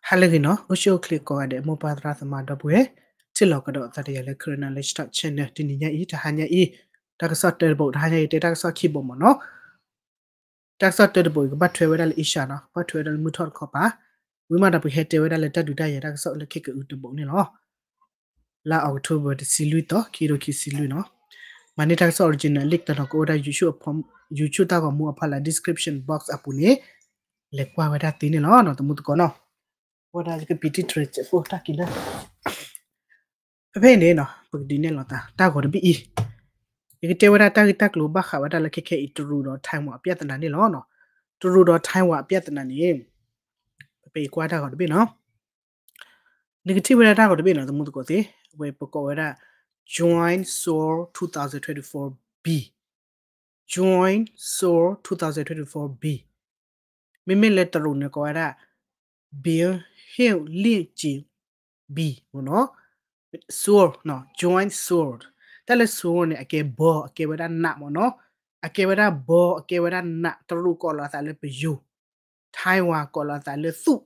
ဟါလၢအဂ့ၤနီၤ, အိၣ်ဆူၣ်အိၣ်ချ့ကိးဂၤဒဲး မိၢ်ပၢ်သရၣ်သမါဒီပုၢ်ဝဲၢ်, ထံၣ်လိာ်ကဒီးသးတယၤလၢ Karen Knowledge Talk Channel တနံၤညါအံၤ တဟါညါအံၤ, တၢ်ကစီၣ်တၢတဘိး တဟါညါအံၤ တဲတၢ်ကစီၣ်ခံဘိးမ့ၢ်နီၤ. တၢ်ကစီၣ်တၢတဘိးအံၤ ကဘၣ်ထွဲဝဲဒၣ်လၢ Asia နီၤ, ကဘၣ်ထွဲဝဲဒၣ်လၢမုၢ်ထီၣ်တခီပၤ, ဝံၤမးဒီးပကဟဲတဲဝဲဒၣ်လၢတၢ်ဒုးတၢ်ယၤတၢ်ကစီၣ်လၢခဲကအုတဘိးန့ၣ်လီၤ. လါအီးကထိဘၢၣ် တဆံလွံၢ်သီ ခံကထိခံဆံလွံၢ်နီၤ. မၤန့ၢ်တၢ်ကစီၣ် original link တနီၤကအိၣ်ဝဲဒၣ် YouTube တၢ်ဂီၤမူအဖီလာ် description box အပူၤန့ၣ်, လဲၤကွၢ်ဝဲဒၣ်သ့န့ၣ်လီၤနီၤ တမူသကိးနီၤ. ဝဲဒၣ်ယကပံးတံၢ်တြဲၤစဲးဖိတၢ်က့ၤလၢ ဖဲဖဲအံၤန့ၣ်နီၤ ပကဒုးနဲၣ်လီၤသး တၢ်ဂီၤတဘ့ၣ်အံၤ, ယကတဲဝဲဒၣ်တၢ်ဂ့ၢ်တၢ်ကျိၤဘၣ်ဃးဝဲဒၣ်လၢခဲခဲအံၤ တရူးဒီး Taiwan အပြဿနာန့ၣ်လီၤ. တရူးဒီး Taiwan အပြဿနာန့ၣ် ပကကွၢ်တၢ်ဂီၤတဘ့ၣ်နီၤ. နကထံၣ်ဝဲဒၣ်တၢ်ဂီၤတဘ့ၣ်နီၤ တမူသကိးသ့ၣ်, အဝဲပကိးဝဲဒၣ် Joint Seoul twenty twenty-four B, Joint Seoul twenty twenty-four B, မ့မ့ၢ်လၢတရူးန့ၣ်ကိးဝဲဒၣ် Beijing လင့်ကျင် B မ့ၢ်နီၤ, Seoul, Joint Seoul, တၢ်လၢ Seoul န့ၣ် အကဲဘီ အကဲဝဲဒၣ်နးမ့ၢ်နီၤ, အကဲဝဲဒၣ်ဘီ အကဲဝဲဒၣ်နး, တရူးကိးလီၤအသးလၢပယိၤ, Taiwan ကိးလီၤအသးလၢသူၣ်,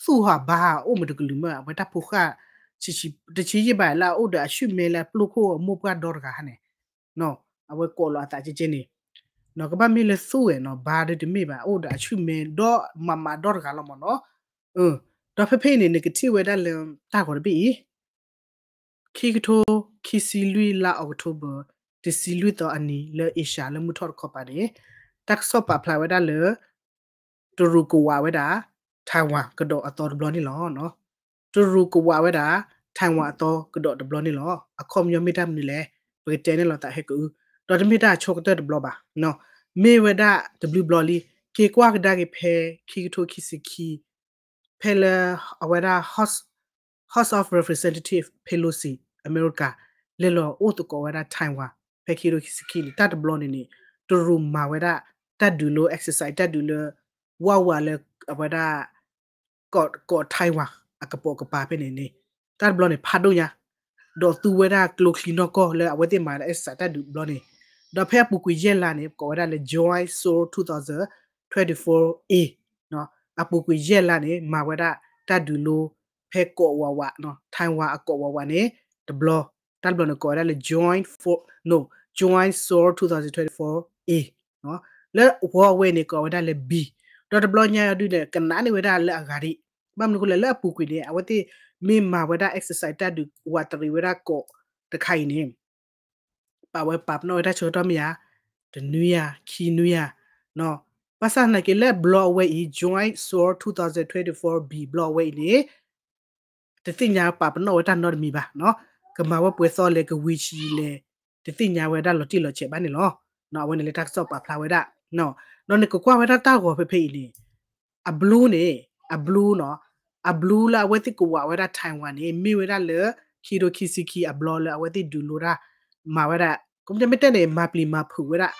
သူၣ်ဟးဘါဟးအိၣ်မ့ၢ်တကလုာ်မ့ၢ် အဝဲတၢ်ဖိဃၢ် တဆံယံာ်ဘၣ်လၢအအိၣ်ဒီးအဆူၣ်မဲလၢအပျိၢ်ခိၣ်အမိၢ်ပှၢ်ဒီတဂၤန့ၣ်, အဝဲကိးလီၤအသးကဲကဲန့ၣ်, ကဘၣ်မ့ၢ်လၢသူၣ်ဝဲနီၤ ဘါဒုတမ့ၢ်ဘၣ် အိၣ်ဒီးအဆူၣ်မဲဒီးမၤမၤဒီတဂၤလီၤမ့ၢ်နီၤ. ဒီးဖဲဖဲအံၤန့ၣ် နကထံၣ်ဝဲဒၣ်လၢတၢ်ဂီၤတဘ့ၣ်အံၤ ခံကထိခံဆံလွံၢ် လါအီးကထိဘၢၣ် တဆံလွံၢ်သီအနံၤ လၢ Asia လၢမုၢ်ထီၣ်တခီပၤန့ၣ်, တၢ်ကစီၣ်ပာ်ဖျါဝဲဒၣ်လၢ တရူးကဝးဝဲဒၣ် Taiwan ကဒီးအသီတဘျီန့ၣ်လီၤ. တရူးကဝးဝဲဒၣ် Taiwan အသီကဒီးတဘျီန့ၣ်လီၤ. အခီပညီမ့ၢ်တၢ်မနုၤလဲၣ်, ပကတဲန့ၣ်လီၤသးဟဲကအု, ဒီးတမ့ၢ်တၢ်အဆိကတၢၢ်တဘျီဘၣ်, မ့ၢ်ဝဲဒၣ်တဘျုးဘျီလံ, က့ၤကွၢ်ကဒါက့ၤဖဲခံကထိခံဆံခံ ဖဲလၢအဝဲဒၣ် House of Representative Pelosi အမဲရကၤ လဲၤလီၤအိၣ်သကိးဝဲဒၣ် Taiwan ဖဲခံကထိခံဆံခံန့ၣ် တၢ်တဘျီန့ၣ်န့ၣ် တရူးမၤဝဲဒၣ်တၢ်ဒုးလၢ exercise တၢ်ဒုးလၢ ဝးဝးလၢအဝဲဒၣ် ကိး Taiwan အကပိာ်ကပၤဖဲန့ၣ်န့ၣ် တၢ်တဘျီန့ၣ် ဖးဒိၣ်ညါ ဒီးသူဝဲဒၣ်ကျိချံနီၢ်ကီၢ်လၢအဝဲသ့ၣ်မၤဝဲဒၣ် exercise တၢ်ဒုးတဘျီန့ၣ်, ဒီးဖဲအပူၤကွံာ်ယဲၢ်လါန့ၣ် ကိးဝဲဒၣ်လၢ Joint Seoul twenty twenty-four A အပူၤကွံာ်ယဲၢ်လါန့ၣ် မၤဝဲဒၣ်တၢ်ဒုးလိ ဖဲကိးဝးဝး Taiwan အကိးဝးဝးန့ၣ် တဘျီ, တၢ်တဘျီန့ၣ်ကိးဝဲဒၣ်လၢ Joint Seoul twenty twenty-four A လၢဝီအဝဲန့ၣ်ကိးဝဲဒၣ်လၢ B, ဒီးတဘျီညါအံၤဒုန့ၣ် ကနးန့ၢ်ဝဲဒၣ်လၢအဂၤဒံး, ဘၣ်မနုၤအဃိလဲၣ် လၢအပူၤကွံာ်န့ၣ် အဝဲသ့ၣ်မ့ၢ်မၤဝဲဒၣ် exercise တၢ်ဒုးဝးတရံးဝဲဒၣ်ကိးတခါအံၤန့ၣ် ပာ်ဝဲပာ်ပနီၣ်ဝဲတၢ်ဆၢကတီၢ်မ့ၢ်ဧါ, တနွံဧါ ခံနွံဧါ, ဘၣ်ဆၣ်သနာ်က့လၢဘျီအဝဲအံၤ Joint Seoul twenty twenty-four B ဘျီအဝဲအံၤန့ၣ် တသ့ၣ်ညါပာ်ပနီၣ်ဝဲတၢ်နီတမံၤဘၣ်, ကမၤဝဲပှဲၤသီလဲၣ် ကဝံၤဆံးလဲၣ် တသ့ၣ်ညါဝဲဒၣ်လီၤတံၢ်လီၤဆဲးဘၣ်န့ၣ်လီၤ. အဝဲန့ၣ်လၢတၢ်ကစီၣ်ပာ်ဖျါဝဲဒၣ်, ဒီးနကကွၢ်ဝဲဒၣ်တၢ်ဂီၤဖဲဖဲအံၤန့ၣ် အဘျူးန့ၣ်, အဘျူးနီၤ, အဘျူးလၢအဝဲသ့ၣ်ကဝးဝဲဒၣ် Taiwan န့ၣ် မ့ၢ်ဝဲဒၣ်လၢ ခံကထိခံဆံခံ အဘျီလၢအဝဲသ့ၣ်ဒုးလိတၢ် မၤဝဲဒၣ်, ကမ့ၢ်တဲန့ၣ် မၤပျံၤမၤဖုးဝဲဒၣ်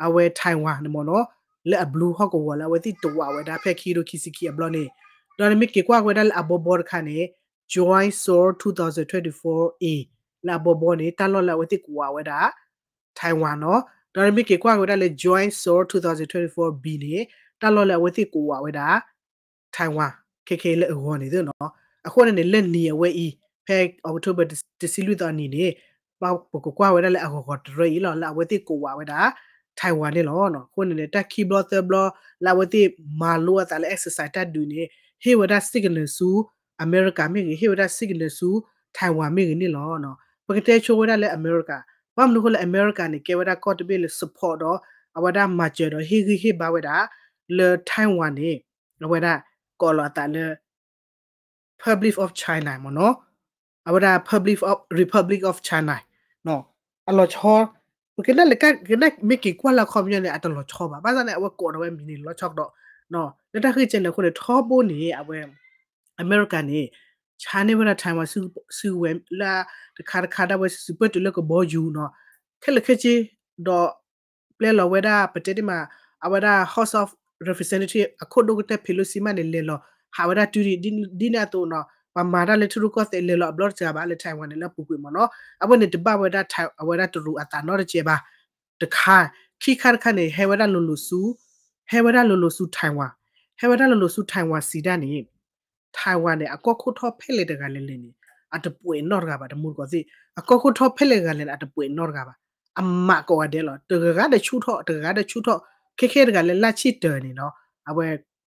အဝဲ Taiwan န့ၣ်မ့ၢ်နီၤ, လၢအဘျူးဟီၣ်ကဝီၤလၢအဝဲသ့ၣ်တဝးဝဲဒၣ်ဖဲခံကထိခံဆံခံအဘျီန့ၣ်, ဒီးနမ့ၢ်က့ၤကွၢ်ဝဲဒၣ်လၢအဘီဘီတခါန့ၣ် Joint Seoul twenty twenty-four A လၢအဘီဘီန့ၣ် တၢ်လီၢ်လၢအဝဲသ့ၣ်ကဝးဝဲဒၣ် Taiwan နီၤ, ဒီးနမ့ၢ်က့ၤကွၢ်ဝဲဒၣ်လၢ Joint Seoul twenty twenty-four B န့ၣ် တၢ်လီၢ်လၢအဝဲသ့ၣ်ကဝးဝဲဒၣ် Taiwan ခဲခဲလၢအဂီၢ်န့ၣ်သ့ၣ်နီၤ. အဃိန့ၣ်န့ၣ် လၢနံၤအဝဲအံၤ ဖဲ October တဆံလွံၢ်သီအနံၤန့ၣ် ပကကွၢ်ဝဲဒၣ်လၢအဂီၤဂီၤတရၢအံၤလီၤ လၢအဝဲသ့ၣ်ကဝးဝဲဒၣ် Taiwan န့ၣ်လီၤ. အဃိန့ၣ်န့ၣ် တၢ်ခံဘျီသၢဘျီ လၢအဝဲသ့ၣ်မၤလိအသးလၢ exercise တၢ်ဒုးန့ၣ် ဟ့ၣ်ဝဲဒၣ် signal ဆူ အမဲရကၤမ့ၢ်ဂ့ၤ, ဟ့ၣ်ဝဲဒၣ် signal ဆူ Taiwan မ့ၢ်ဂ့ၤန့ၣ်လီၤ. ပကတဲဆိဝဲဒၣ်လၢအမဲရကၤ, ဘၣ်မနုၤအဃိလၢအမဲရကၤန့ၣ် ကဲဝဲဒၣ်ကီၢ်တဘ့ၣ်လၢ support ဒီး အဝဲဒၣ်မၤစၢၤဒီးဟ့ၣ်ဂံၢ်ဟ့ၣ်ဘါဝဲဒၣ် လၢ Taiwan န့ၣ် အဝဲဒၣ်ကိးလီၤအသးလၢ Public of China မ့ၢ်နီၤ, အဝဲဒၣ် Public of Republic of China အလီၤဆီ, ပကနၣ်လၢကနၣ်မ့ၢ်က့ၤကွၢ်လၢအခီပညီန့ၣ် အတလီၤဆီဘၣ်. ဘၣ်ဆၣ်န့ၣ် အဝဲကိးဒီးဝဲမံၤန့ၣ် လီၤဆီကဒီး, လၢတၢ်ဃ့ကဲန့ၣ်အဃိန့ၣ် ထီဘိန့ၣ် အဝဲ အမဲရကၤန့ၣ် ဆါန့ၢ်ဝဲဒၣ် Taiwan စုကဝဲၤလၢတခါတခါဒၣ်ဝဲစုပၢၢ်တုၤလၢကဘီယူၤနီၤ, ခဲလၢာ်ခဲဆ့ ဒီး ပျဲလီၤဝဲဒၣ် ပတဲတ့ၢ်မး အဝဲဒၣ် House of Representative အခိၣ်ဒိၣ်ကတၢၢ် Pelosi မးန့ၣ် လဲၤလီၤဟးဝဲဒၣ်တုၤဒ်န့ၣ်အသိးနီၤ, ပှၤမၤတၢ်လၢထံရူၢ်ကီၢ်သဲးလဲၤလီၤအဘျီတစှၤဘၣ်လၢ Taiwan န့ၣ် လၢအပူၤကွံာ်မ့ၢ်နီၤ, အဝဲန့ၣ်တဘၣ်ဝဲဒၣ် အဝဲဒၣ်တရူးအသးနီတစဲးဘၣ်, တခါ, ခံခါတခါန့ၣ် ဟဲဝဲဒၣ်လိၤလိၤဆူ, ဟဲဝဲဒၣ်လိၤလိၤဆူ Taiwan, ဟဲဝဲဒၣ်လိၤလိၤဆူ Taiwan စံးဒၣ်န့ၣ် Taiwan န့ၣ် အကီၢ်ခိၣ်ထီၣ်ဖဲလဲၣ်တဂၤလဲၣ်လဲၣ်န့ၣ် အတပှဲၤနီတဂၤဘၣ် တမူတကိးသ့ၣ်, အကီၢ်ခိၣ်ထီၣ်ဖဲလဲၣ်တဂၤလဲၣ်န့ၣ် အတပှဲၤနီတဂၤဘၣ်. အမးကိးဂၤဒဲးလီၤ. တဂၤဂၤဒီးဆူၣ်ထီၣ် တဂၤဂၤဒီးဆူၣ်ထီၣ်, ခဲခဲတဂၤလၢလၢ်ဆ့ၣ်တၢၤန့ၣ်နီၤ, အဝဲ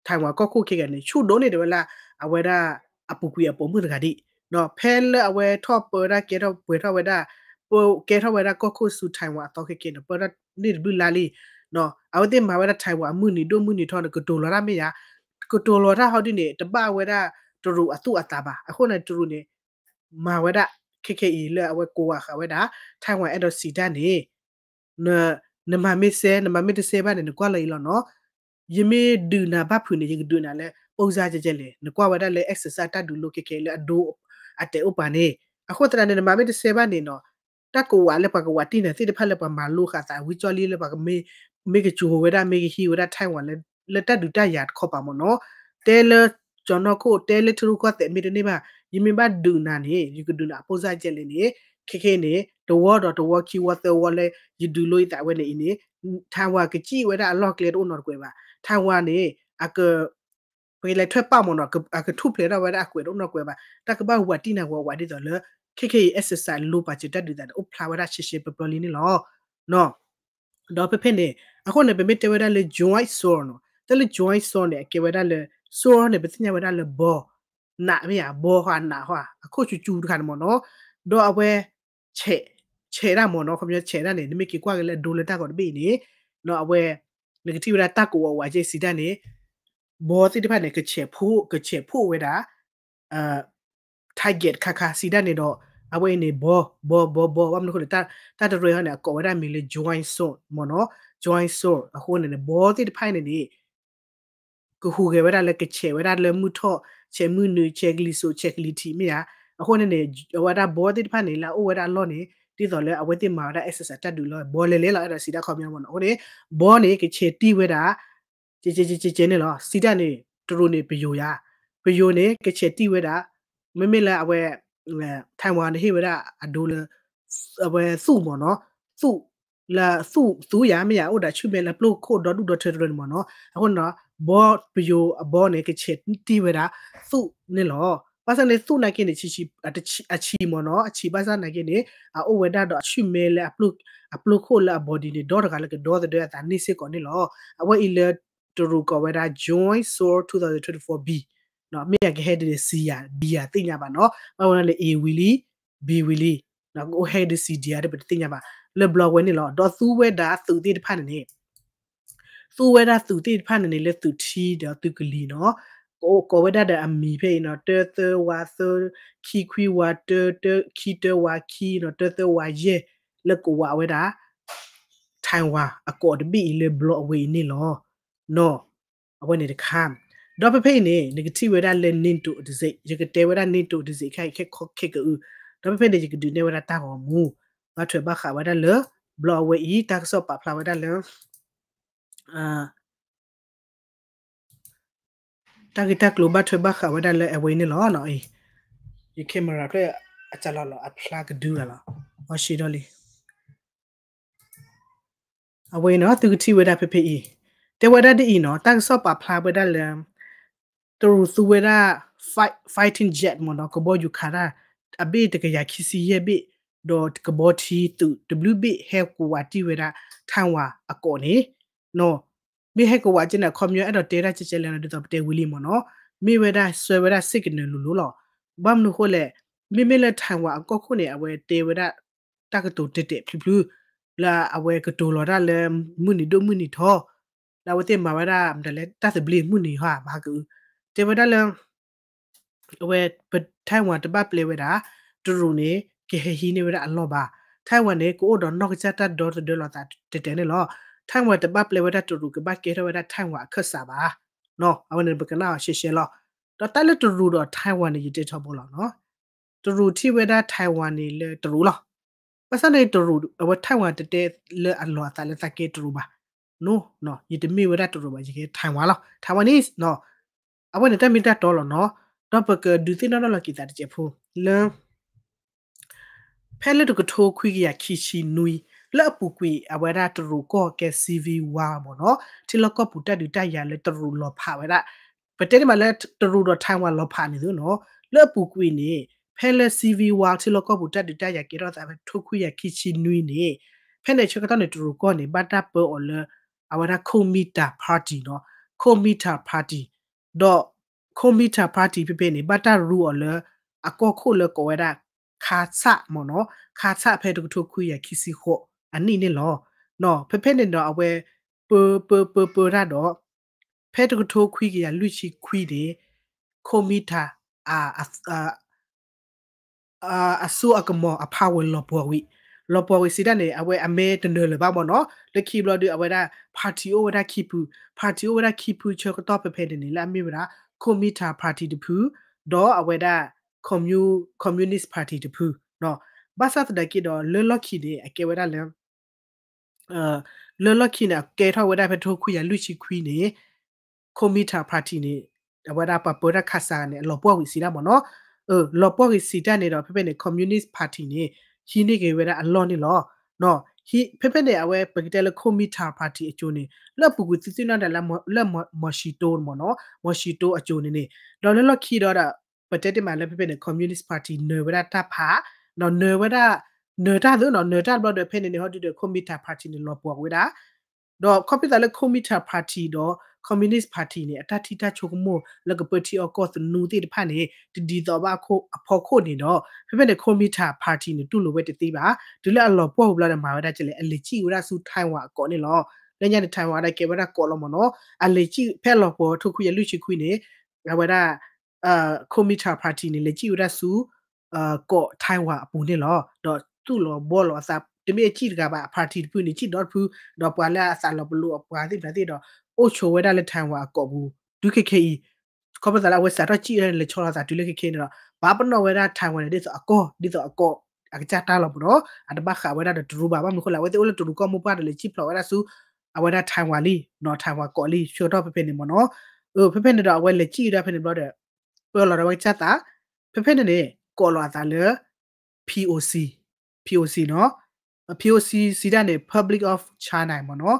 Taiwan ကီၢ်ခိၣ်ခဲကနံၣ်န့ၣ် ဆူၣ်ဒိၣ်န့ၢ်ဒံးဝဲလၢ အဝဲဒၣ်အပူၤကွံာ်အပိာ်မုၣ်တဂၤဒံး, ဖဲလၢအဝဲထီၣ်ပၢတၢ်ကဲထီၣ်ပှဲၤထီၣ်ဝဲဒၣ်, ပကဲထီၣ်ဝဲဒၣ်ကီၢ်ခိၣ်ဆူ Taiwan အသီခဲကနံၣ်န့ၣ် ပၢထီၣ်န့ၢ်တဘျုးလါလံ. အဝဲသ့ၣ်မၤဝဲဒၣ် Taiwan အမုၢ်နံၤဒိၣ်မုၢ်နံၤထီန့ၣ် ကတိၤလီၤတၢ်မ့ၢ်ဧါ, ကတိၤလီၤတၢ်ဟီဒ်န့ၣ် တဘၣ်ဝဲဒၣ်တရူးအသူၣ်အသးဘၣ်. အဃိန့ၣ် တရူးန့ၣ် မၤဝဲဒၣ် ခဲခဲအံၤလၢအဝဲကိးဝဲဃာ်ဝဲဒၣ် Taiwan အဲၣ်ဒိးစံးတၢ်န့ၣ် နမၤမ့ၢ်စဲ နမၤမ့ၢ်တစဲဘၣ်န့ၣ် နကွၢ်လီၤအံၤလီၤနီၤ. ယမ့ၢ်ဒုးနၤဘၣ်ဖုးန့ၣ် ယကဒုးနၤလၢ ပိၢ်စၢ်ကဲကဲလဲၣ်, နကွၢ်ဝဲဒၣ်လၢ exercise တၢ်ဒုးလိခဲခဲလၢအဒိ အတဲာ်အိၣ်ပာ်န့ၣ်, အဃိသတးန့ၣ် နမၤမ့ၢ်တစဲဘၣ်န့ၣ်နီၤ, တၢ်ကဝးလၢပှၤကဝးတံၢ်နၤသ့ၣ်တဖၣ်လၢပှၤမၤလိဃာ်သးဝံကၠီလံလၢပှၤ မ့ၢ်ကစူၤဝဲဒၣ် မ့ၢ်ကဟံးဝဲဒၣ် Taiwan လၢတၢ်ဒုးတၢ်ယၤတခီပၤမ့ၢ်နီၤ, တဲလၢကၠီၤနီၢ်ခိၣ် တဲလၢထံရူၢ်ကီၢ်သဲးမ့ၢ်တန့ၢ်ဘၣ်, ယမ့ၢ်ဘၣ်ဒုးနၤန့ၣ် ယကဒုးနၤအပိၢ်စၢ်ကဲလဲၣ်န့ၣ်, ခဲခဲအံၤန့ၣ် တဝီဒီးတဝီခံဝီသၢဝီလၢ ယဒုးလိအသးဝဲန့ၣ်အံၤန့ၣ် Taiwan ကစံၣ်ဝဲဒၣ်အလီၢ်ကျဲတအိၣ်နီတကွဲးဘၣ်. Taiwan န့ၣ် အက ပကလဲၤထွဲပာ်မ့ၢ်နီၤ အကထူၣ်ဖျဲးထီၣ်ဝဲဒၣ်အကွဲးတအိၣ်နီတကွဲးဘၣ်. တၢ်ကဘၣ်ဝးတံၢ်နၤဝးဝးဒ်သိးလၢ ခဲခဲအံၤ exercise လိပာ်စၢၤတၢ်ဒုးသးန့ၣ် အိၣ်ဖျါဝဲဒၣ်ရှဲရှဲပျီပျီလံန့ၣ်လီၤ. ဒီးဖဲဖဲန့ၣ် အဃိန့ၣ် ပမ့ၢ်တဲဝဲဒၣ်လၢ Joint Source နီၤ, တၢ်လၢ Joint Source န့ၣ် အကဲဝဲဒၣ်လၢ source န့ၣ် ပသ့ၣ်ညါဝဲဒၣ်လၢဘီ နးမ့ၢ်ဧါ, ဘီဟီနးဟီ အခိၣ်စူၤစူၤတခါန့ၣ်မ့ၢ်နီၤ, ဒီးအဝဲ ဆဲး, ဆဲးဒၣ်မ့ၢ်နီၤ, ခီပညီဆဲးဒၣ်န့ၣ် နမ့ၢ်က့ၤကွၢ်က့ၤလၢအဒိလၢတၢ်ဂီၤတဘ့ၣ်အံၤန့ၣ်, အဝဲ နကထံၣ်ဝဲဒၣ်တၢ်ကဝးဝးကဲစံးတၢ်န့ၣ် ဘီသ့ၣ်တဖၣ်န့ၣ် ကဆဲးဖှိၣ်, ကဆဲးဖှိၣ်ဝဲဒၣ် target ခါခါစံးတၢ်န့ၣ်ဒီး အဝဲအံၤန့ၣ် ဘီ, ဘီ, ဘီ, ဘီ, ဘၣ်မနုၤအဃိန့ၣ် တၢ်တရၢန့ၣ် အကိးဝဲဒၣ်မံၤလၢ joint source မ့ၢ်နီၤ, joint source အဃိန့ၣ်န့ၣ် ဘီသ့ၣ်တဖၣ်န့ၣ်န့ၣ် ကဟူးဂဲၤဝဲဒၣ်လၢကဆဲးဝဲဒၣ်လၢမုၢ်ထီၣ်, ဆဲးမုၢ်နုာ်, ဆဲးကလံၤစိး, ဆဲးကလံၤထံးမ့ၢ်ဧါ. အဃိန့ၣ်န့ၣ် အဝဲဒၣ်ဘီသ့ၣ်တဖၣ်န့ၣ် လၢအအိၣ်ဝဲဒၣ်အလီၢ်န့ၣ် ဒ်သိးလၢအဝဲသ့ၣ်မၤဝဲဒၣ် exercise တၢ်ဒုးလီၤ ဘီလဲၤလဲၤလီၤ အဲၣ်ဒိးစံးတၢ်ခီပညီမ့ၢ်နီၤ. အဃိန့ၣ် ဘီန့ၣ် ကဆဲးတံၢ်ဝဲဒၣ် ကဲကဲကဲကဲကဲန့ၣ်လီၤ. စံးတၢ်န့ၣ် တရူးန့ၣ် ပယိၤယါ, ပယိၤန့ၣ် ကဆဲးတံၢ်ဝဲဒၣ် မ့မ့ၢ်လၢအဝဲ Taiwan န့ၣ်ဟ့ၣ်ဝဲဒၣ်အဒိလၢ အဝဲသူၣ်မ့ၢ်နီၤ, သူၣ် လၢသူၣ်သူယၤမ့ၢ်ယၤ အိၣ်ဒီးဆူၣ်မဲလၢပျိၢ်ခိၣ်ဒီဒူၣ်ဒီထၢတရၢန့ၣ်မ့ၢ်နီၤ. အဃိန့ၣ်ဒီး ဘီပယိၤအဘီန့ၣ် ကဆဲးတံၢ်ဝဲဒၣ် သူၣ်န့ၣ်လီၤ. ဘၣ်ဆၣ်န့ၣ် သူၣ်နာ်က့န့ၣ် အဆံမ့ၢ်နီၤ, အဆံဘၣ်ဆၣ်နာ်က့န့ၣ် အအိၣ်ဝဲဒၣ်ဒီးအဆူၣ်မဲလၢ အပျိၢ်ခိၣ်လၢအ body န့ၣ် ဒီတဂၤလၢကဒီသဒၢအသးန့ၢ်စ့ၢ်ကီးန့ၣ်လီၤ. အဝဲအံၤလၢတရူးကိးဝဲဒၣ် Joint Source two thousand twenty-four B မ့ၢ်ယကဟဲဒ်န့ၣ် C ယၤ D ယၤသ့ၣ်ညါဘၣ်နီၤ. ဘၣ်ဝဲဒၣ်လၢ A ဝံၤလံ B ဝံၤလံ ကအိၣ်ဟဲဒ် C D ယၤဒီးပတသ့ၣ်ညါဘၣ် လၢဘျီဝဲန့ၣ်လီၤ. ဒီးသူဝဲဒၣ်သုးသ့ၣ်တဖၣ်န့ၣ်န့ၣ် သူဝဲဒၣ်သုးသ့ၣ်တဖၣ်န့ၣ်န့ၣ် လၢသုးထံဒီးသုးကလံၤနီၤ. ကိးဝဲဒၣ်ဒီးအမံၤဖဲအံၤနီၤ တၢသၢဝးသၢ ခံခွံဝးတၢ တၢခံတၢဝးခံနီၤ တၢသၢဝးယဲၢ် လၢကဝးဝဲဒၣ် Taiwan အကိးတဘ့ၣ်အံၤလၢဘျီအဝဲအံၤန့ၣ်လီၤ. နီၤ အဝဲန့ၣ်တခါ ဒီးဖဲဖဲအံၤန့ၣ် နကထံၣ်ဝဲဒၣ်လၢ NATO တံဆိပ် ယကတဲဝဲဒၣ် NATO တံဆိပ် ခဲခဲကအု ဒီးဖဲဖဲန့ၣ် ယကဒုးနဲၣ်ဝဲဒၣ်တၢ်ဂီၤမူ ဘၣ်ထွဲဘၣ်ဃးဝဲဒၣ်လၢ ဘျီအဝဲအံၤ တၢ်ကစီၣ်ပာ်ဖျါဝဲဒၣ်လၢ တၢ်ဂ့ၢ်တၢ်ကျိၤဘၣ်ထွဲဘၣ်ဃးဝဲဒၣ်လၢအဝဲအံၤန့ၣ်လီၤ. ယ camera ဖျၢၣ်အစလီၤလီၤ အဖျါကဒုဂၤလီၤ အီၣ်ရှံဒီလံ အဝဲအံၤနီၤ သုကထံၣ်ဝဲဒၣ်ဖဲဖဲအံၤ တဲဝဲဒၣ်ဒ်အံၤနီၤ တၢ်ကစီၣ်ပာ်ဖျါဝဲဒၣ်လၢ တရူးသူဝဲဒၣ် fight- fighting jet မ့ၢ်နီၤ ကဘီယူၤခးတၢ် အဘ့ၣ်တကယၤခံဆံယဲၢ်ဘ့ၣ် ဒီးကဘီထံသုးတဘျုးဘ့ၣ် ဟဲကဝးတံၢ်ဝဲဒၣ် Taiwan အကိးန့ၣ် နီၤ မ့ၢ်ဟဲကဝးကဲန့ၣ် အခီပညီအဲၣ်ဒိးတဲဒၣ်ကဲကဲလဲၣ်နီၤ ဒ်သိးပတဲဝံၤလံမ့ၢ်နီၤ မ့ၢ်ဝဲဒၣ်ဆှၢဝဲဒၣ် signal လိၤလိၤလီၤ. ဘၣ်မနုၤအဃိလဲၣ် မ့မ့ၢ်လၢ Taiwan အကီၢ်ခိၣ်န့ၣ် အဝဲတဲဝဲဒၣ် တၢ်ကတိၤတဲာ်တဲာ်ဖျုးဖျုး လၢအဝဲကတိၤလီၤတၢ်လၢ မုၢ်နံၤဒိၣ်မုၢ်နံၤထီ လၢအဝဲသ့ၣ်မၤဝဲဒၣ် မတၤလဲၣ် တၢ်သဘျ့မုၢ်နံၤဟီ ဘၣ်ဟးကအု တဲဝဲဒၣ်လၢ အဝဲ ပ Taiwan တဘၣ်ပျဲဝဲဒၣ် တရူးန့ၣ် ကဟဲဟံးန့ၢ်ဝဲဒၣ်အလီၢ်ဘၣ်. Taiwan န့ၣ် ကအိၣ်ဒီးနီၢ်ကစၢ်တၢ်ဒီသဒၢလိာ်သးတဲာ်တဲာ်န့ၣ်လီၤ. Taiwan တဘၣ်ပျဲဝဲဒၣ်တရူး ကဘၣ်ကဲထီၣ်ဝဲဒၣ် Taiwan အခၢၣ်စးဘၣ်. နီၤ အဝဲန့ၣ်ပကနၣ်အီၤရှဲရှဲလီၤ. ဒီးတၢ်လၢတရူးဒီး Taiwan န့ၣ် ယတဲထီဘိလီၤနီၤ. တရူးထံၣ်ဝဲဒၣ် Taiwan န့ၣ်လၢတရူးလီၤ. ဘၣ်ဆၣ်န့ၣ်တရူး အဝဲ Taiwan တတဲလၢအလီၤအသးလၢသးကဲတရူးဘၣ်. နီၤ ယတမ့ၢ်ဝဲဒၣ်တရူးဘၣ် ယကဲ Taiwan လီၤ Taiwanese နီၤ. အဝဲန့ၣ်တၢ်မ့ၢ်တၢ်တီလီၤနီၤ. ဒီးပကဒုးသ့ၣ်နီၣ်ထီၣ်လီၤက့ၤသးတစဲးဖိ လၢ ဖဲလၢတကထိခွံကယၤခံဆံနွံ လၢအပူၤကွံာ်အဝဲဒၣ်တရူးကီၢ်ကဲ civil war မ့ၢ်နီၤ ထံလီၢ်ကီၢ်ပူၤတၢ်ဒုးတၢ်ယၤလၢတရူးလီၤဖးဝဲဒၣ် ပတဲတ့ၢ်မးလၢတရူးဒီး Taiwan လီၤဖးန့ၣ်သုနီၤ, လၢအပူၤကွံာ်န့ၣ် ဖဲလၢ civil war ထံလီၢ်ကီၢ်ပူၤတၢ်ဒုးတၢ်ယၤကဲထီၣ်သးဖဲထိခွံကယၤခံဆံနွံန့ၣ်, ဖဲန့ၣ်ဆၢကတီၢ်န့ၣ် တရူးကီၢ်န့ၣ် ဘၣ်တၢ်ပၢအီၤလၢ အဝဲဒၣ် Kuomintang Party နီၤ, Kuomintang Party ဒီး Kuomintang Party ဖဲဖဲန့ၣ် ဘၣ်တၢ်ရူအီၤလၢ အကီၢ်ခိၣ်လၢကိးဝဲဒၣ် Kazakh မ့ၢ်နီၤ, Kazakh ဖဲတကထိခွံကယၤခံဆံဃိးအနံၣ်န့ၣ်လီၤ. ဖဲဖဲန့ၣ်ဒီးအဝဲ ပၢပၢပၢပၢတၢ်ဒီး ဖဲတကထိခွံကယၤလွံၢ်ဆံခွံန့ၣ် Kuomintang အ အစိအကမီၤအ power လီၤပှီၢ်ဝံၤ, လီၤပှီၢ်ဝံၤစံးတၢ်န့ၣ် အဝဲအမဲတနၢၤလၢၤဘၣ်မ့ၢ်နီၤ, လၢခံဘျီဒီး အဝဲဒၣ် party အိၣ်ဝဲဒၣ်ခံဖု, party အိၣ်ဝဲဒၣ်ခံဖုဆၢကတီၢ်ဖဲဖဲန့ၣ်န့ၣ် လၢအမ့ၢ်ဝဲဒၣ် Kuomintang Party တဖု, ဒီးအဝဲဒၣ် Commu- Communist Party တဖု, ဘၣ်ဆၣ်သနာ်က့ဒီး လၢလီၢ်ခံန့ၣ် အကဲဝဲဒၣ်လၢ လၢလီၢ်ခံန့ၣ် အကဲထီၣ်ဝဲဒၣ်ဖဲထိခွံကယၤလွံၢ်ဆံခွံန့ၣ် Kuomintang Party န့ၣ် အဝဲဒၣ်ပှၤပၢတၢ် Kazakh န့ၣ် အလီၤပှီၢ်ဝံၤစံးတၢ်မ့ၢ်နီၤ, လီၤပှီၢ်ဝံၤစံးတၢ်န့ၣ်ဒီး ဖဲဖဲန့ၣ် Communist Party န့ၣ် ဟံးန့ၢ်က့ၤဝဲဒၣ်အလီၢ်န့ၣ်လီၤ. ဖဲဖဲန့ၣ် အဝဲပကတဲလၢ Kuomintang Party အစိၤန့ၣ် လၢအပူၤကွံာ်သုသ့ၣ်နီၣ်ဒၣ်လၢ လၢ Mao Zedong မ့ၢ်နီၤ, Mao Zedong အစိၤန့ၣ်န့ၣ်, ဒီးလၢလီၢ်ခံဒီး ပတဲတ့ၢ်မးလၢဖဲဖဲန့ၣ် Communist Party နၢၤဝဲဒၣ်တၢ်ဖး, ဒီးနၢၤဝဲဒၣ်, နၢၤတၢ်သုနီၤ, နၢၤတၢ်ဘျီဒီး ဖဲန့ၣ်န့ၣ် ဟီဒုဒီး Kuomintang Party န့ၣ် လီၤပှီၢ်ဝဲဒၣ်, ဒီးခီဖျိသးလၢ Kuomintang Party ဒီး Communist Party န့ၣ် အတၢ်ထံၣ်တၢ်ဆိကမိၣ်လၢကပၢထံအီၣ်ကီၢ်သနူသ့ၣ်တဖၣ်န့ၣ် တဒ်သိးဘၣ်အဖီခိၣ်န့ၣ်ဒီး ဖဲဖဲန့ၣ် Kuomintang Party န့ၣ် တူၢ်လိာ်ဝဲတသ့ဘၣ်. တုၤလၢအလီၤပှီၢ်ဝံၤဘျီဒီး မၤဝဲဒၣ်ကလဲၣ်, အလဲၤစံၣ်ဝဲဒၣ်ဆူ Taiwan အကီးန့ၣ်လီၤ. လၢညါန့ၣ် Taiwan ဒၣ်ကဲဝဲဒၣ်ကီးလီၤမ့ၢ်နီၤ, အလဲၤစံၣ်ဖဲအလီၤပှီၢ်ထိခွံကယၤလွံၢ်ဆံခွံန့ၣ် အဝဲဒၣ် Kuomintang Party န့ၣ် လဲၤစံၣ်ဝဲဒၣ်ဆူ ကီး Taiwan အပူၤန့ၣ်လီၤ. ဒီးသူၣ်လီၤဘှီလီၤအသး, တမ့ၢ်အစံၣ်တဂၤဘၣ်, အ party တဖုန့ၣ် စံၣ်ဒီတဖု, ဒီးပှၤလၢအသးလီၤပလိာ်အပှၤသ့ၣ်တဖၣ်သ့ၣ်ဒီး အိၣ်ဆိးဝဲဒၣ်လၢ Taiwan အကီးပူၤ တုၤခဲခဲအံၤ. ခီဖျိသးလၢအဝဲစးထီၣ်စံၣ်ဝဲဒၣ်လဲၤဆီလီၤသးတုၤလၢခဲခဲန့ၣ်ဒီး ပာ်ပနီၣ်ဝဲဒၣ် Taiwan န့ၣ် ဒ်သိးအကီၢ်, ဒ်သိးအကီၢ်အကစၢ်တၢ်လီၤမ့ၢ်နီၤ, အတဘၣ်ဃးဝဲဒၣ်ဒီးတရူးဘၣ်. ဘၣ်မနုၤအဃိလဲၣ်, အဝဲသ့ၣ်အိၣ်လၢတရူးကီၢ်မိၢ်ပှၢ်ဒီး လဲၤစံၣ်ဖျိးဝဲဒၣ်ဆူ အဝဲဒၣ် Taiwan လံ, Taiwan ကီးလံ ဆၢကတီၢ်ဖဲဖဲန့ၣ်မ့ၢ်နီၤ. ဖဲဖဲန့ၣ်ဒီး အဝဲလဲၤစံၣ်ဝဲဒၣ်ဖဲန့ၣ်ဘျီဒီး ပၢလီၤဒီးဝဲကစၢ်သး, ဖဲဖဲန့ၣ်န့ၣ် ကိးလီၤအသးလၢ POC, POC နီၤ, POC စံးတၢ်န့ၣ် Public of China မ့ၢ်နီၤ,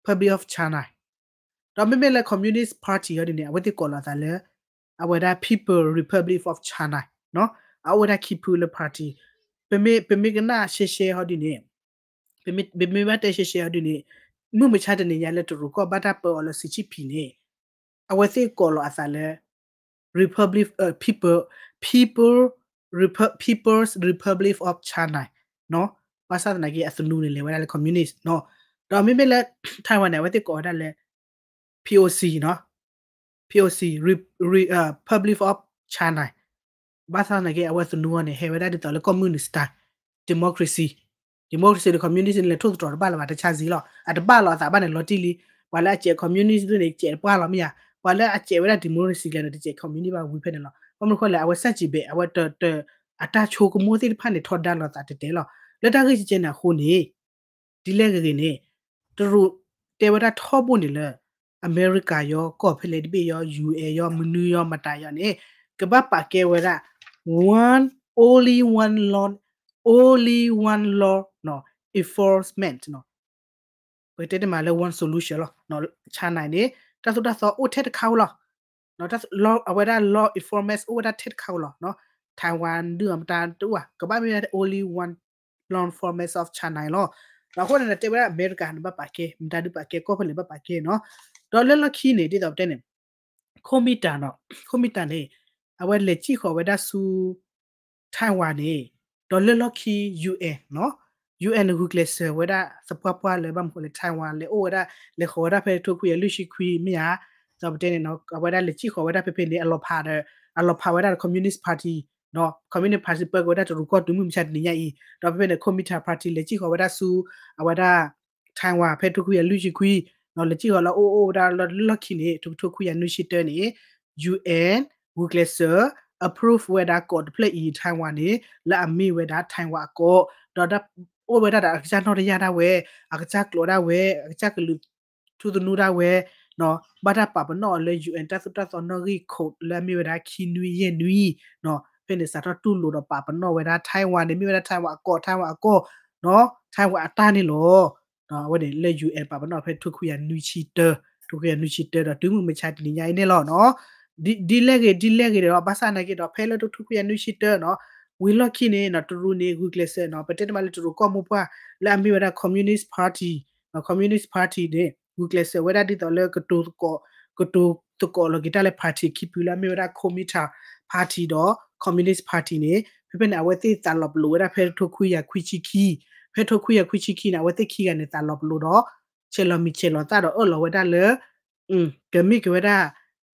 Public of China. ဒီးမ့မ့ၢ်လၢ Communist Party ဟီဒ်န့ၣ် အဝဲသ့ၣ်ကိးလီၤအသးလၢ အဝဲဒၣ် People Republic of China နီၤ, အအိၣ်ဝဲဒၣ်ခံဖုလၢ party. ပမ့ၢ်, ပမ့ၢ်ကနၣ်ရှဲရှဲဟီဒ်န့ၣ်, ပမ့ၢ်, ပမ့ၢ်ဘၣ်တဲရှဲရှဲဟီဒ်န့ၣ်, မုၢ်မဆါတနံၤညါလၢတရူးကီၢ်ဘၣ်တၢ်ပၢအီၤလၢ Xi Jinping န့ၣ် အဝဲသ့ၣ်ကိးလီၤအသးလၢ Republic, People, People, Repu- People's Republic of China နီၤ, ဘၣ်ဆၣ်သနာ်က့ အသနူန့ၣ် လဲၤဝဲဒၣ်လၢ communist နီၤ. ဒီးမ့မ့ၢ်လၢ Taiwan န့ၣ် အဝဲသ့ၣ်ကိးဝဲဒၣ်လၢ POC နီၤ, POC, Re- Re- Republic of China. ဘၣ်ဆၣ်သနာ်က့ အဝဲသနူအီၤန့ၣ် ဟဲဝဲဒၣ်ဒ်သိးလၢကီၢ်မုၢ်နုာ် style, democracy, democracy ဒီး communist န့ၣ် လဲၤထိၣ်သတြီၤတဘၣ်လၢၤဘၣ် တဆါစ့လီၤ. အတဘၣ်လီၤအသးဘၣ်န့ၣ် လီၤတံၢ်လံ. ပှၤလၢအစဲး communist န့ၣ် စဲးတပှၢ်လီၤမ့ၢ်ဧါ, ပှၤလၢအစဲးဝဲဒၣ် democracy ကျဲန့ၣ် တစဲး communist ဘၣ်ဝံၤဖဲန့ၣ်လီၤ. ဘၣ်မနုၤဃိလဲၣ်, အဝဲဆန့်ကျင်ဘက် အဝဲတ, တ, အတၢ်ဆိကမိၣ်သ့ၣ်တဖၣ်န့ၣ် ထီဒါလိာ်သးတဲတဲလီၤ. လၢတၢ်ဂ့ၢ်ကဲကဲန့ၣ်အဃိန့ၣ် ဒ်လဲၣ်ဂ့ၤဂ့ၤန့ၣ် တရူးတဲဝဲဒၣ်ထီဘိန့ၣ်လၢ အမဲရကၤယီ ကီၢ်ဖဲလဲၣ်တဘ့ၣ်ယီ ယူၢ်အဲၣ်ယီ မနုၤယီ မတၤယီန့ၣ် ကဘၣ်ပာ်ကဲဝဲဒၣ် one, only one law, only one law enforcement နီၤ. ပကတဲတမးလၢ one solution လီၤ. China န့ၣ် တၢ်သိၣ်တၢ်သီအိၣ်ထဲတခါဧိၤလီၤ. အဝဲဒၣ် law enforcement အိၣ်ဝဲဒၣ်ထဲတခါဧိၤလီၤ. Taiwan ဒုးအမတၤတအိၣ်ဘၣ်, ကဘၣ်မ့ၢ်ဝဲဒၣ် only one law enforcement of China လီၤ. ဒီးအဃိန့ၣ် တဲဝဲဒၣ်အမဲရကၤန့ၣ် ဘၣ်ပာ်ကဲ, မတၤဒုးပာ်ကဲ, ကီၢ်ဖဲလဲၣ်ဘၣ်ပာ်ကဲနီၤ. ဒီးလၢလီၢ်ခံန့ၣ် ဒ်သိးပတဲန့ၣ် Kuomintang နီၤ, Kuomintang န့ၣ် အဝဲလဲၤစံၣ်ဃီၤဝဲဒၣ်ဆူ Taiwan န့ၣ် ဒီးလၢလီၢ်ခံ UN နီၤ, UN န့ၣ် ဂုာ်ကျဲးစၢးဝဲဒၣ်သပှၢ်ပှၢ်လၢ ဘၣ်မနုၤဃိလဲၣ် Taiwan လဲၤအိၣ်ဝဲဒၣ်, လဲၤဃီၤဝဲဒၣ်ဖဲထိခွံကယၤလွံၢ်ဆံခွံမ့ၢ်ဧါ, ဒ်သိးပတဲန့ၣ်နီၤ, အဝဲဒၣ်လဲၤစံၣ်ဃီၤဝဲဒၣ်ဖဲဖဲန့ၣ် အလီၤဖးဒီး, အလီၤဖးဝဲဒၣ်ဒီး Communist Party နီၤ, Communist Party ပၢက့ၤဝဲဒၣ်တရူးကီၢ်တုၤမုၢ်မဆါတနံၤညါအံၤ, ဒီးဖဲဖဲန့ၣ် Kuomintang Party လဲၤစံၣ်ဃီၤဝဲဒၣ်ဆူ အဝဲဒၣ် Taiwan ဖဲထိခွံကယၤလွံၢ်ဆံခွံ, ဒီးလဲၤစံၣ်ဃီၤလၢအအိၣ်အိၣ်ဝဲဒၣ်လၢလီၢ်ခံန့ၣ် ထိခွံကယၤနွံဆံတၢန့ၣ် UN ဂုာ်ကျဲးစၢး approve ဝဲဒၣ်ကီးတဖျၢၣ်အံၤ Taiwan န့ၣ် လၢအမ့ၢ်ဝဲဒၣ် Taiwan အကီး, ဒီးအိၣ်ဝဲဒၣ်ဒီးအကစၢ်နီၣ်တယၢ်ဒၣ်ဝဲ, အကစၢ်ကျိးဒၣ်ဝဲ, အကစၢ်ကလုာ်ထူသနူဒၣ်ဝဲ, ဘၣ်တၢ်ပာ်ပနီၣ်အီၤလၢ UN တၢ်သိၣ်တၢ်သီနီၣ်ဂံၢ် code လၢအမ့ၢ်ဝဲဒၣ်ခံနွံယဲၢ်နွံ, ဖဲန့ၣ် စးထီၣ်တူၢ်လိာ်ဒီးပာ်ပနီၣ်ဝဲဒၣ် Taiwan န့ၣ် မ့ၢ်ဝဲဒၣ် Taiwan အကီး, Taiwan အကီး, Taiwan အတၢ်န့ၣ်လီၤ. အဝဲန့ၣ်လၢ UN ပာ်ပနီၣ်ဖဲထိခွံကယၤနွံဆံတၢ, ထိခွံကယၤနွံဆံတၢဒီးတုၤမုၢ်မဆါတနံၤညါအံၤန့ၣ်လီၤနီၤ. ဒ်လဲၣ်ဂ့ၤ ဒ်လဲၣ်ဂ့ၤဒီး ဘၣ်ဆၣ်သနာ်က့ဒီး ဖဲလၢတကထိခွံကယၤနွံဆံတၢနီၤ ဝံၤလီၢ်ခံန့ၣ်နီၤ တရူးန့ၣ် ဂုာ်ကျဲးစၢးနီၤ ပတဲတမံၤလၢတရူးကီၢ်မိၢ်ပှၢ် လၢအမ့ၢ်ဝဲဒၣ် Communist Party, Communist Party န့ၣ် ဂုာ်ကျဲးစၢးဝဲဒၣ်ဒ်သိးလၢ ကတိၤသကိးလီၤက့ၤတၢ်လၢ party ခံဖုလၢအမ့ၢ်ဝဲဒၣ် Comintern Party ဒီး Communist Party န့ၣ် ဖဲဖဲန့ၣ် အဝဲသ့ၣ်သးလီၤပလိာ်ဝဲဒၣ်ဖဲတကထိခွံကယၤခွံဆံခံ, ဖဲတကထိခွံကယၤခွံဆံခံန့ၣ် အဝဲသ့ၣ်ခံဂၤန့ၣ် သးလီၤပလိာ်ဒီး ဆဲးလီၤမံၤဆဲးလီၤသၣ်ဒီးအၢၣ်လီၤဝဲဒၣ်လၢ ကမ့ၢ်က့ၤဝဲဒၣ်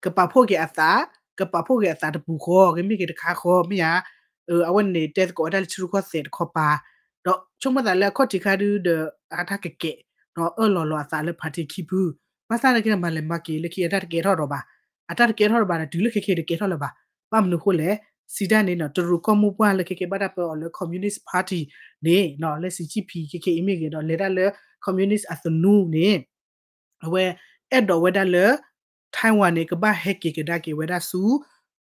ကပာ်ဖှိၣ်က့ၤအသး, ကပာ်ဖှိၣ်က့ၤအသးတပူၤဃီ ကမ့ၢ်က့ၤတခါဃီ မ့ၢ်ဧါ, အဝဲန့ၣ်တဲသကိးဝဲဒၣ်လၢထံရူၢ်ကီၢ်သဲးတခီပၤ, ဒီးဆိကမိၣ်သးလၢအခီၣ်ထံးခါဒုဒီး အတၢ်ကကဲး ဒီးအၢၣ်လီၤလီၤအသးလၢ party ခံဖု, ဘၣ်ဆၣ်သနာ်က့ဒီး မၤလဲၤမၤက့ၤလၢခံအတၢ်တကဲထီၣ်ဒီးဘၣ်, အတၢ်တကဲထီၣ်ဒီးဘၣ်ဒီး တုၤလၢခဲခဲတကဲထီၣ်လၢၤဘၣ်, ဘၣ်မနုၤအဃိလဲၣ်, စံးတၢ်န့ၣ်နီၤ တရူးကီၢ်မိၢ်ပှၢ်လၢခဲခဲဘၣ်တၢ်ပၢအီၤလၢ Communist Party န့ၣ်နီၤ လၢ Xi Jinping ခဲခဲအံၤမ့ၢ်ဂ့ၤဒီး လဲၤတၢ်လၢ Communist အသနူန့ၣ် အဝဲအဲၣ်ဒိးဝဲဒၣ်လၢ Taiwan န့ၣ် ကဘၣ်ဟဲက့ၤကဒါက့ၤဝဲဒၣ်ဆူ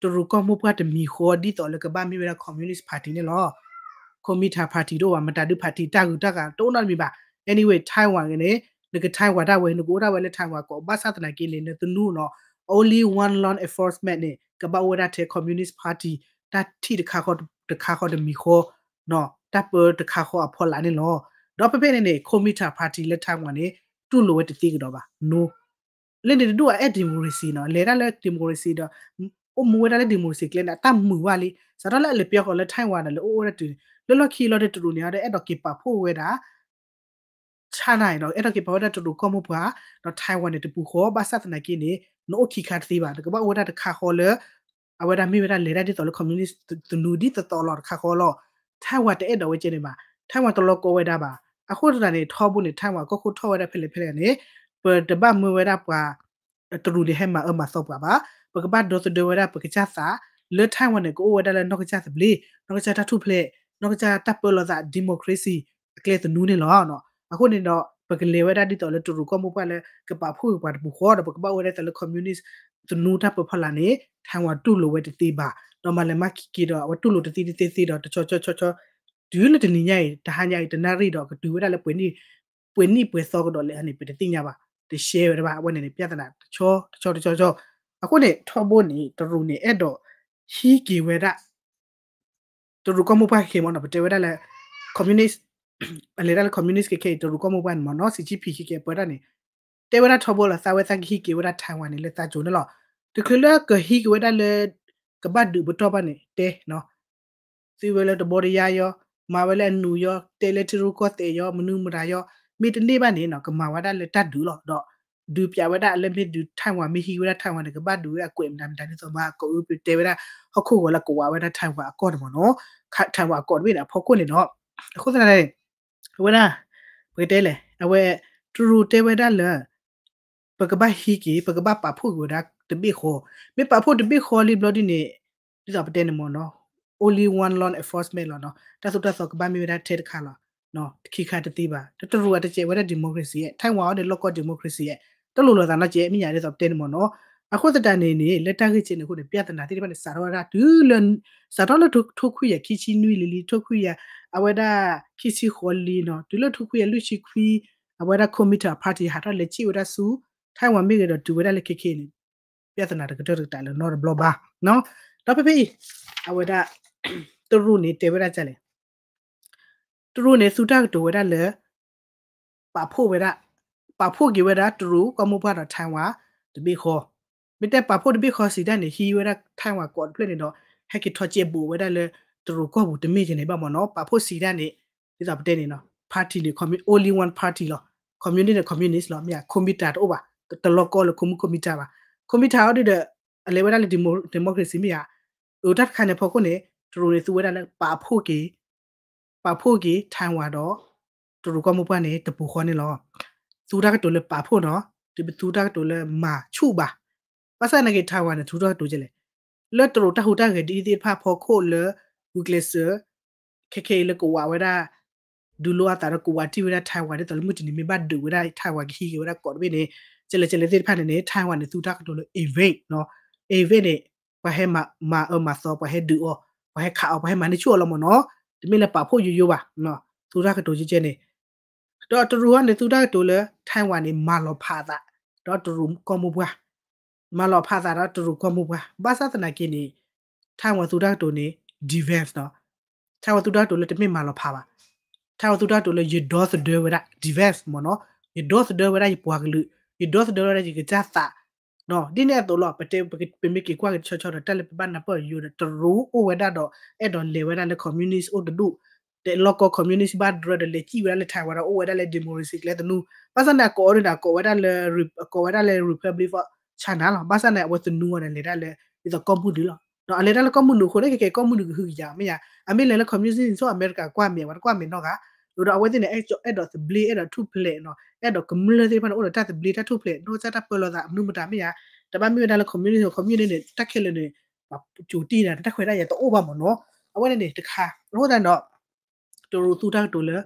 တရူးကီၢ်မိၢ်ပှၢ်တမံၤဃီ ဒ်သိးလၢကဘၣ်မ့ၢ်ဝဲဒၣ် Communist Party န့ၣ်လီၤ. Comintern Party တအိၣ်ဘၣ် မတၤဒု party တၢ်ဂုၤတၢ်ဂၤတအိၣ်နီတမံၤဘၣ်. Anyway, Taiwan န့ၣ် နက Taiwan ဒၣ်ဝဲ နကအိၣ်ဒၣ်ဝဲလၢ Taiwan ကီး ဘၣ်ဆၣ်သနာ်က့န့ၣ် နသနူနီၤ only one law enforcement န့ၣ် ကဘၣ်အိၣ်ဝဲဒၣ်ထဲ Communist Party တၢ်ထံၣ်တခါဃီတခါဃီတမံၤဃီ တၢ်ပၢတခါဃီအဖီလာ်န့ၣ်လီၤ. ဒီးဖဲဖဲန့ၣ်န့ၣ် Comintern Party လၢ Taiwan န့ၣ် တူၢ်လိာ်ဝဲတသ့ကဒီးဘၣ် နီၤ လၢန့ၣ်တဒူၣ်အအဲၣ် democracy နီၤ လဲၤတၢ်လၢ democracy ဒီး အိၣ်မူဝဲဒၣ်လၢ democracy ကျဲန့ၣ် အတၢ်မုာ်ဝဲလံ စးထီၣ်လၢအလဲၤပျီဃီၤလၢ Taiwan ဒီး လဲၤအိၣ်ဝဲဒၣ်တုၤ လၢလီၢ်ခံလီၤဒီးတရူးန့ၣ်ဒီး အဲၣ်ဒိးက့ၤပာ်ဖှိၣ်ဝဲဒၣ် China နီၤ အဲၣ်ဒိးက့ၤပာ်ဝဲဒၣ်တရူးကီၢ်မိၢ်ပှၢ် ဒီး Taiwan န့ၣ် တပူၤဃီ ဘၣ်ဆၣ်သနာ်က့န့ၣ် နအိၣ်ခံခါတသ့ဘၣ် နကဘၣ်အိၣ်ဝဲဒၣ်တခါဃီလၢ အဝဲဒၣ်မ့ၢ်ဝဲဒၣ်လဲၤတၢ်ဒ်သိးလၢ communist သနူဒ်သိးသိးလီၤတခါဃီလီၤ. Taiwan တအဲၣ်ဒိးဝဲကဲန့ၣ်ဘၣ် Taiwan တလီၤကီဝဲဒၣ်ဘၣ်. အဃိသတးန့ၣ် ထီဘိန့ၣ် Taiwan ကီၢ်ခိၣ်ထီၣ်ဝဲဒၣ်ဖဲလဲၣ်ဖဲလဲၣ်န့ၣ် ပတဘၣ်မၢဝဲဒၣ်ပှၤ တရူးန့ၣ် ဟဲမၤအၢမၤသီပှၤဘၣ်. ပကဘၣ်ဒီသဒၢဝဲဒၣ်ပကစၢ်သး လၢ Taiwan န့ၣ် ကအိၣ်ဝဲဒၣ်လၢနီၢ်ကစၢ်သဘျ့ နီၢ်ကစၢ်တၢ်ထူၣ်ဖျဲး နီၢ်ကစၢ်တၢ်ပၢလီၤသး democracy အကျဲသနူန့ၣ်လီၤ. အဃိန့ၣ်ဒီး ပကလဲၤဝဲဒၣ်ဒ်သိးလၢတရူးကီၢ်မိၢ်ပှၢ်လၢ ကပာ်ဖှိၣ်က့ၤပှၤတပူၤဃီဒီး ပကဘၣ်အိၣ်ဝဲဒၣ်ဒ်သိးလၢ communist သနူတၢ်ပၢဖီလာ်န့ၣ် Taiwan တူၢ်လိာ်ဝဲတသ့ဘၣ်. ဒီးမၤလဲၤမၤက့ၤဒီး အဝဲတူၢ်လိာ်တသ့တသ့သ့ဒီး တဆီဆီဆီဆီ တုၤလၢတနံၤညါအံၤ တဟါညါအံၤ တနၣ်ရံၣ်ဒီး ကတုၤဝဲဒၣ်လၢ ပှဲၤနံၣ်ပှဲၤသီကဒီးလဲၣ်န့ၣ် ပတသ့ၣ်ညါဘၣ်. တရှဲဝဲဒၣ်ဘၣ် အဝဲန့ၣ်န့ၣ် ပြဿနာတဆီတဆီတဆီဆီ. အဃိန့ၣ် ထီဘိန့ၣ် တရူးန့ၣ် အဲၣ်ဒိးဟံးက့ၤဝဲဒၣ် တရူးကီၢ်မိၢ်ပှၢ်ခဲခဲမ့ၢ်နီၤ ပတဲဝဲဒၣ်လၢ communist အလဲၤတၢ်လၢ communist ခဲခဲအံၤ တရူးကီၢ်မိၢ်ပှၢ်န့ၣ်မ့ၢ်နီၤ Xi Jinping ခဲခဲအပၢတၢ်န့ၣ် တဲဝဲဒၣ်ထီဘိလီၤ သးဝဲသးကဟံးက့ၤဝဲဒၣ် Taiwan န့ၣ် လၢသးကၠိန့ၣ်လီၤ. တချုးလၢကဟံးက့ၤဝဲဒၣ်လၢ ကဘၣ်ဒုးပတီၢ်ဘၣ်န့ၣ် တဲ သုဝဲလၢတဘီတယါယီၤ, မၤဝဲလၢအနူယီၤ, တဲလၢထံရူၢ်ကီၢ်သဲးယီၤ, မနုၤမတၤယီၤ, မ့ၢ်တန့ၢ်ဘၣ်န့ၣ်နီၤ ကမၤဝဲဒၣ်လၢတၢ်ဒုးလီၤ. ဒီးဒုးပျးဝဲဒၣ်လၢမ့ၢ်ဒုး Taiwan မ့ၢ်ဟံးဝဲဒၣ် Taiwan န့ၣ် ကဘၣ်ဒုးဝဲအကွဲးမတၤမတၤဒ်သိးမး ကအိၣ်ပတဲဝဲဒၣ် ဟီၣ်ခိၣ်ဂီၤလၢကဝးဝဲဒၣ် Taiwan အကီၢ်န့ၣ်မ့ၢ်နီၤ, Taiwan အကီၢ်တဘ့ၣ်န့ၣ် အဖီခိၣ်န့ၣ်ဒီး အဃိသတးန့ၣ် အဝဲဒၣ် ပကတဲလဲၣ် အဝဲ တရူးတဲဝဲဒၣ်လၢ ပကဘၣ်ဟံးက့ၤ ပကဘၣ်ပာ်ဖှိၣ်က့ၤဝဲဒၣ်တဘ့ၣ်ဃီ, မ့ၢ်ပာ်ဖှိၣ်တဘ့ၣ်ဃီလံဘျီဒ်န့ၣ် ဒ်သိးပတဲန့ၣ်မ့ၢ်နီၤ only one law enforcement လီၤနီၤ, တၢ်သိၣ်တၢ်သီကဘၣ်မ့ၢ်ဝဲဒၣ်ထဲတခါလီၤ, ခံခါတသ့ဘၣ်, တရူးအတကဲးဝဲဒၣ် democracy ထဲဝဲအီၤန့ၣ် လီၢ်ကီၢ် democracy တလိၣ်လိာ်သးနီတကဲး မ့ၢ်ညါဒ်သိးပတဲန့ၣ်မ့ၢ်နီၤ, အဃိသတးန့ၣ်န့ၣ် လၢတၢ်ဂ့ၢ်ကဲန့ၣ်အဃိန့ၣ် ပြဿနာသ့ၣ်တဖၣ်န့ၣ် စးထီၣ်ဝဲဒၣ်တုၤလၢ စးထီၣ်လၢထိခွံကယၤခံဆံနွံလံလံ ထိခွံကယၤ အဝဲဒၣ်ခံဆံဃိးလံနီၤ, တုၤလၢထိခွံကယၤလွံၢ်ဆံခွံ အဝဲဒၣ် Comintern party ဟးထီၣ်လဲၤစ့ၣ်ဝဲဒၣ်ဆူ ထဲဝဲမ့ၢ်ဂ့ၤဒီးတုၤဝဲဒၣ်လၢခဲခဲအံၤန့ၣ် ပြဿနာတကတၢၢ်တကတၢၢ်လၢနီတဘျီဘၣ်, ဒီးဖဲဖဲအံၤ အဝဲဒၣ် တရူးန့ၣ်တဲဝဲဒၣ်ဒ်လဲၣ် တရူးန့ၣ် သူတၢ်ကတိၤဝဲဒၣ်လၢ ပာ်ဖှိၣ်ဝဲဒၣ် ပာ်ဖှိၣ်က့ၤဝဲဒၣ်တရူးကီၢ်မိၢ်ပှၢ်ဒီးထဲဝဲ တဘ့ၣ်ဃီ, မ့ၢ်တဲပာ်ဖှိၣ်တဘ့ၣ်ဃီစံးတၢ်န့ၣ် ဟံးဝဲဒၣ်ထဲဝဲကိးတဖျၢၣ်န့ၣ်ဒီး ဟဲက့ၤထီၣ်ကဲးဘိးဝဲဒၣ်လၢ တရူးကီၢ်ပူၤတမ့ၢ်ကန့ၣ်ဘၣ်မ့ၢ်နီၤ, ပာ်ဖှိၣ်စံးတၢ်န့ၣ် ဒ်သိးပတဲန့ၣ်နီၤ party န့ၣ် only one party လီၤ, communist န့ၣ် communist လီၤ, မ့ၢ်ဧါ Comintern တအိၣ်ဘၣ်, တလီၢ်ကီၢ်လၢ Comintern ဘၣ်, Comintern အီၤဒ်ဒီး အလဲၤဝဲဒၣ်လၢ democracy မ့ၢ်ဧါ, အတၢ်တခါန့ၣ်ဖီခိၣ်န့ၣ် တရူးန့ၣ်သူဝဲဒၣ်လၢပာ်ဖှိၣ်က့ၤ ပာ်ဖှိၣ်က့ၤ ထဲဝဲဒီး တရူးကီၢ်မိၢ်ပှၢ်န့ၣ် တပူၤဃီန့ၣ်လီၤ. သူတၢ်ကတိၤလၢပာ်ဖှိၣ်နီၤ, တသူတၢ်ကတိၤလၢမၤဆူၣ်ဘၣ်. ဘၣ်ဆၣ်သနာ်က့ ထဲဝဲန့ၣ် သူတၢ်ကတိၤကဲလဲၣ်, လၢတရူးတၢ်ဟူးတၢ်ဂဲၤဒ်သ့ၣ်တဖၣ်ဖီခိၣ်လၢ ဂုာ်ကျဲးစၢး ခဲခဲအံၤလၢကဝးဝဲဒၣ် ဒုးလိအသးဒီးကဝးတံၢ်ဝဲဒၣ်ထဲဝဲ ဒ်သိးလၢမုၢ်တနံၤမ့ၢ်ဘၣ်ဒုးဝဲဒၣ် ထဲဝဲကဟံးက့ၤဝဲဒၣ်ကိးတဘ့ၣ်န့ၣ် ကဲလဲၣ်ကဲလဲၣ်သ့ၣ်တဖၣ်န့ၣ်န့ၣ် ထဲဝဲန့ၣ် သူတၢ်ကတိၤလၢ evade နီၤ, evade န့ၣ် ပှၤဟဲမၤအၢမၤသီ ပှၤဟဲဒုးအီၤ ပှၤဟဲခးအီၤ ပှၤဟဲမၤန့ၢ်ဆူၣ်အီၤလီၤမ့ၢ်နီၤ, တမ့ၢ်လၢပာ်ဖှိၣ်ယိယိဘၣ်, သူတၢ်ကတိၤကဲကဲန့ၣ် ဒီးတရူးအီၤန့ၣ် သူတၢ်ကတိၤလၢ ထဲဝဲန့ၣ် မၤလီၤဖးအသး ဒီးတရူးကီၢ်မိၢ်ပှၢ် မၤလီၤဖးသးဒီးတရူးကီၢ်မိၢ်ပှၢ်, ဘၣ်ဆၣ်သနာ်က့န့ၣ် Taiwan သူတၢ်ကတိၤန့ၣ် defense နီၤ. Taiwan သူတၢ်ကတိၤလၢတမ့ၢ်မၤလီၤဖးဘၣ်. Taiwan သူတၢ်ကတိၤလၢယဒီသဒၢဝဲဒၣ် defense မ့ၢ်နီၤ, ယဒီသဒၢဝဲဒၣ်ယပှၤကလုာ်, ယဒီသဒၢဝဲဒၣ်ယကစၢ်သး ဒ်န့ၣ်အသိးလီၤ. ပတဲ ပမ့ၢ်က့ၤကွၢ်က့ၤတဆီဆီဒီး တၢ်လၢပဘၣ်နၢ်ပၢၢ်ယိာ်ဒီး တရူးအိၣ်ဝဲဒၣ်ဒီး အဲၣ်ဒိးလဲၤဝဲဒၣ်လၢ communist အိၣ်တဒူၣ်, လီၢ်ကီၢ် communist ဘၣ်ဒြၢဒီး လဲၤစံၣ်ဝဲဒၣ်လၢ Taiwan ဒီး အိၣ်ဝဲဒၣ်လၢ democracy ကျဲသနူ, ဘၣ်ဆၣ်န့ၣ် အကိးအီၤဒ်န့ၣ် အကိးဝဲဒၣ်လၢ အကိးဝဲဒၣ်လၢ Republic of China လီၤ. ဘၣ်ဆၣ်န့ၣ် အဝဲသနူအီၤန့ၣ် လဲၤဒၣ်လၢ ဒ်သိးကီၢ်မုၢ်နုာ်လီၤ. ဒီးအလဲၤတၢ်လၢကီၢ်မုၢ်နုာ်အဃိန့ၣ် ခဲကဲကီၢ်မုၢ်နုာ်ကဟုကယာ်မ့ၢ်ဧါ, အမ့ၢ်လဲၤလၢ communist ဆိ အမဲရကၤကွၢ်မဲာ် အဝဲတကွၢ်မဲာ်နီတဂၤ, ဒီးအဝဲသ့ၣ်န့ၣ် အဲၣ်ဒိးသဘျ့ အဲၣ်ဒိးထူၣ်ဖျဲးနီၤ, အဲၣ်ဒိးကမျၢၢ်သ့ၣ်တဖၣ်န့ၣ် အိၣ်ဒီးတၢ်သဘျ့တၢ်ထူၣ်ဖျဲး နီၢ်ကစၢ်တၢ်ပၢလီၤသး မနုၤမတၤမ့ၢ်ဧါ, တဘၣ်မ့ၢ်ဝဲဒၣ်လၢ communist န့ၣ် communist န့ၣ် တၢ်ခဲလၢာ်န့ၣ် ပကၠိၤတံၢ်ဒၣ်တၢ်ခွဲးတၢ်ယာ်တအိၣ်ဘၣ်မ့ၢ်နီၤ. အဝဲန့ၣ်န့ၣ်တခါ, အဃိသတးန့ၣ်ဒီး တရူးသူတၢ်ကတိၤလၢ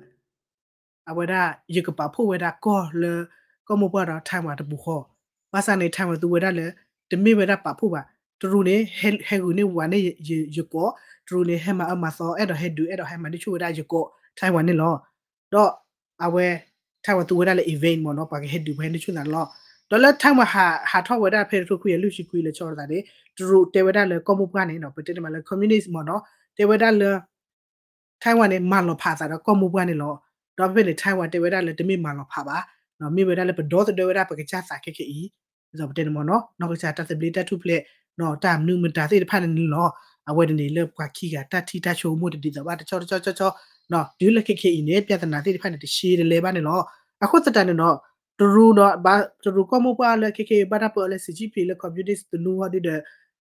အဝဲဒၣ် ယကပာ်ဖှိၣ်ဝဲဒၣ်ကီၢ်လၢ ကီၢ်မိၢ်ပှၢ်ဒီး Taiwan တပူၤဃီ, ဘၣ်ဆၣ်န့ၣ် Taiwan သူဝဲဒၣ်လၢ တမ့ၢ်ဝဲဒၣ်ပာ်ဖှိၣ်ဘၣ်, တရူးန့ၣ် ဟဲဂုာ်န့ၢ်ဝၤန့ၢ်ယကိး, တရူးန့ၣ် ဟဲမၤအၢမၤသီ အဲၣ်ဒိးဟဲဒုး အဲၣ်ဒိးဟဲမၤန့ၢ်ဆူၣ်ဝဲဒၣ်ယကိး Taiwan န့ၣ်လီၤ. ဒီးအဝဲ Taiwan သူဝဲဒၣ်လၢ event မ့ၢ်နီၤ, ပှၤကဟဲဒုးပှၤဟဲန့ၢ်ဆူၣ်သးလီၤ. ဒီးလၢ Taiwan ဟးထီၣ်ဝဲဒၣ်ဖဲတထိခွံကယၤလွံၢ်ဆံခွံလၢဆီဒၣ်တၢ်န့ၣ် တရူးတဲဝဲဒၣ်လၢကီၢ်မိၢ်ပှၢ်န့ၣ်နီၤ, ပတဲတမးလၢ communist မ့ၢ်နီၤ, တဲဝဲဒၣ်လၢ Taiwan န့ၣ် မၤလီၤဖးအသးဒီးကီၢ်မိၢ်ပှၢ်န့ၣ်လီၤ. ဒီးဖဲန့ၣ် Taiwan တဲဝဲဒၣ်လၢတမ့ၢ်မၤလီၤဖးဘၣ်, မ့ၢ်ဝဲဒၣ်လၢပဒီသဒၢဝဲဒၣ်ပကစၢ်သးခဲခဲအံၤ, ဒ်သိးပတဲန့ၣ်မ့ၢ်နီၤ, နီၢ်ကစၢ်တၢ်သဘျ့တၢ်ထူၣ်ဖျဲး, တၢ်မနုၤမတၤသ့ၣ်တဖၣ်န့ၣ်န့ၣ်လီၤ. အဝဲန့ၣ်န့ၣ် လၢပှၤခံဂၤတၢ်ထံၣ်တၢ်ဆိကမိၣ်တဒ်သိးဘၣ်တဆီတဆီဆီဆီ, တုၤလၢခဲခဲအံၤန့ၣ် ပြဿနာသ့ၣ်တဖၣ်န့ၣ် တရှဲတလဲဘၣ်န့ၣ်လီၤ. အဃိသတးန့ၣ်ဒီး တရူးဒီး တရူးကီၢ်မိၢ်ပှၢ်လၢခဲခဲအံၤ ဘၣ်တၢ်ပၢအီၤလၢ Xi Jinping လၢ communist သနူဟီဒ်ဒီး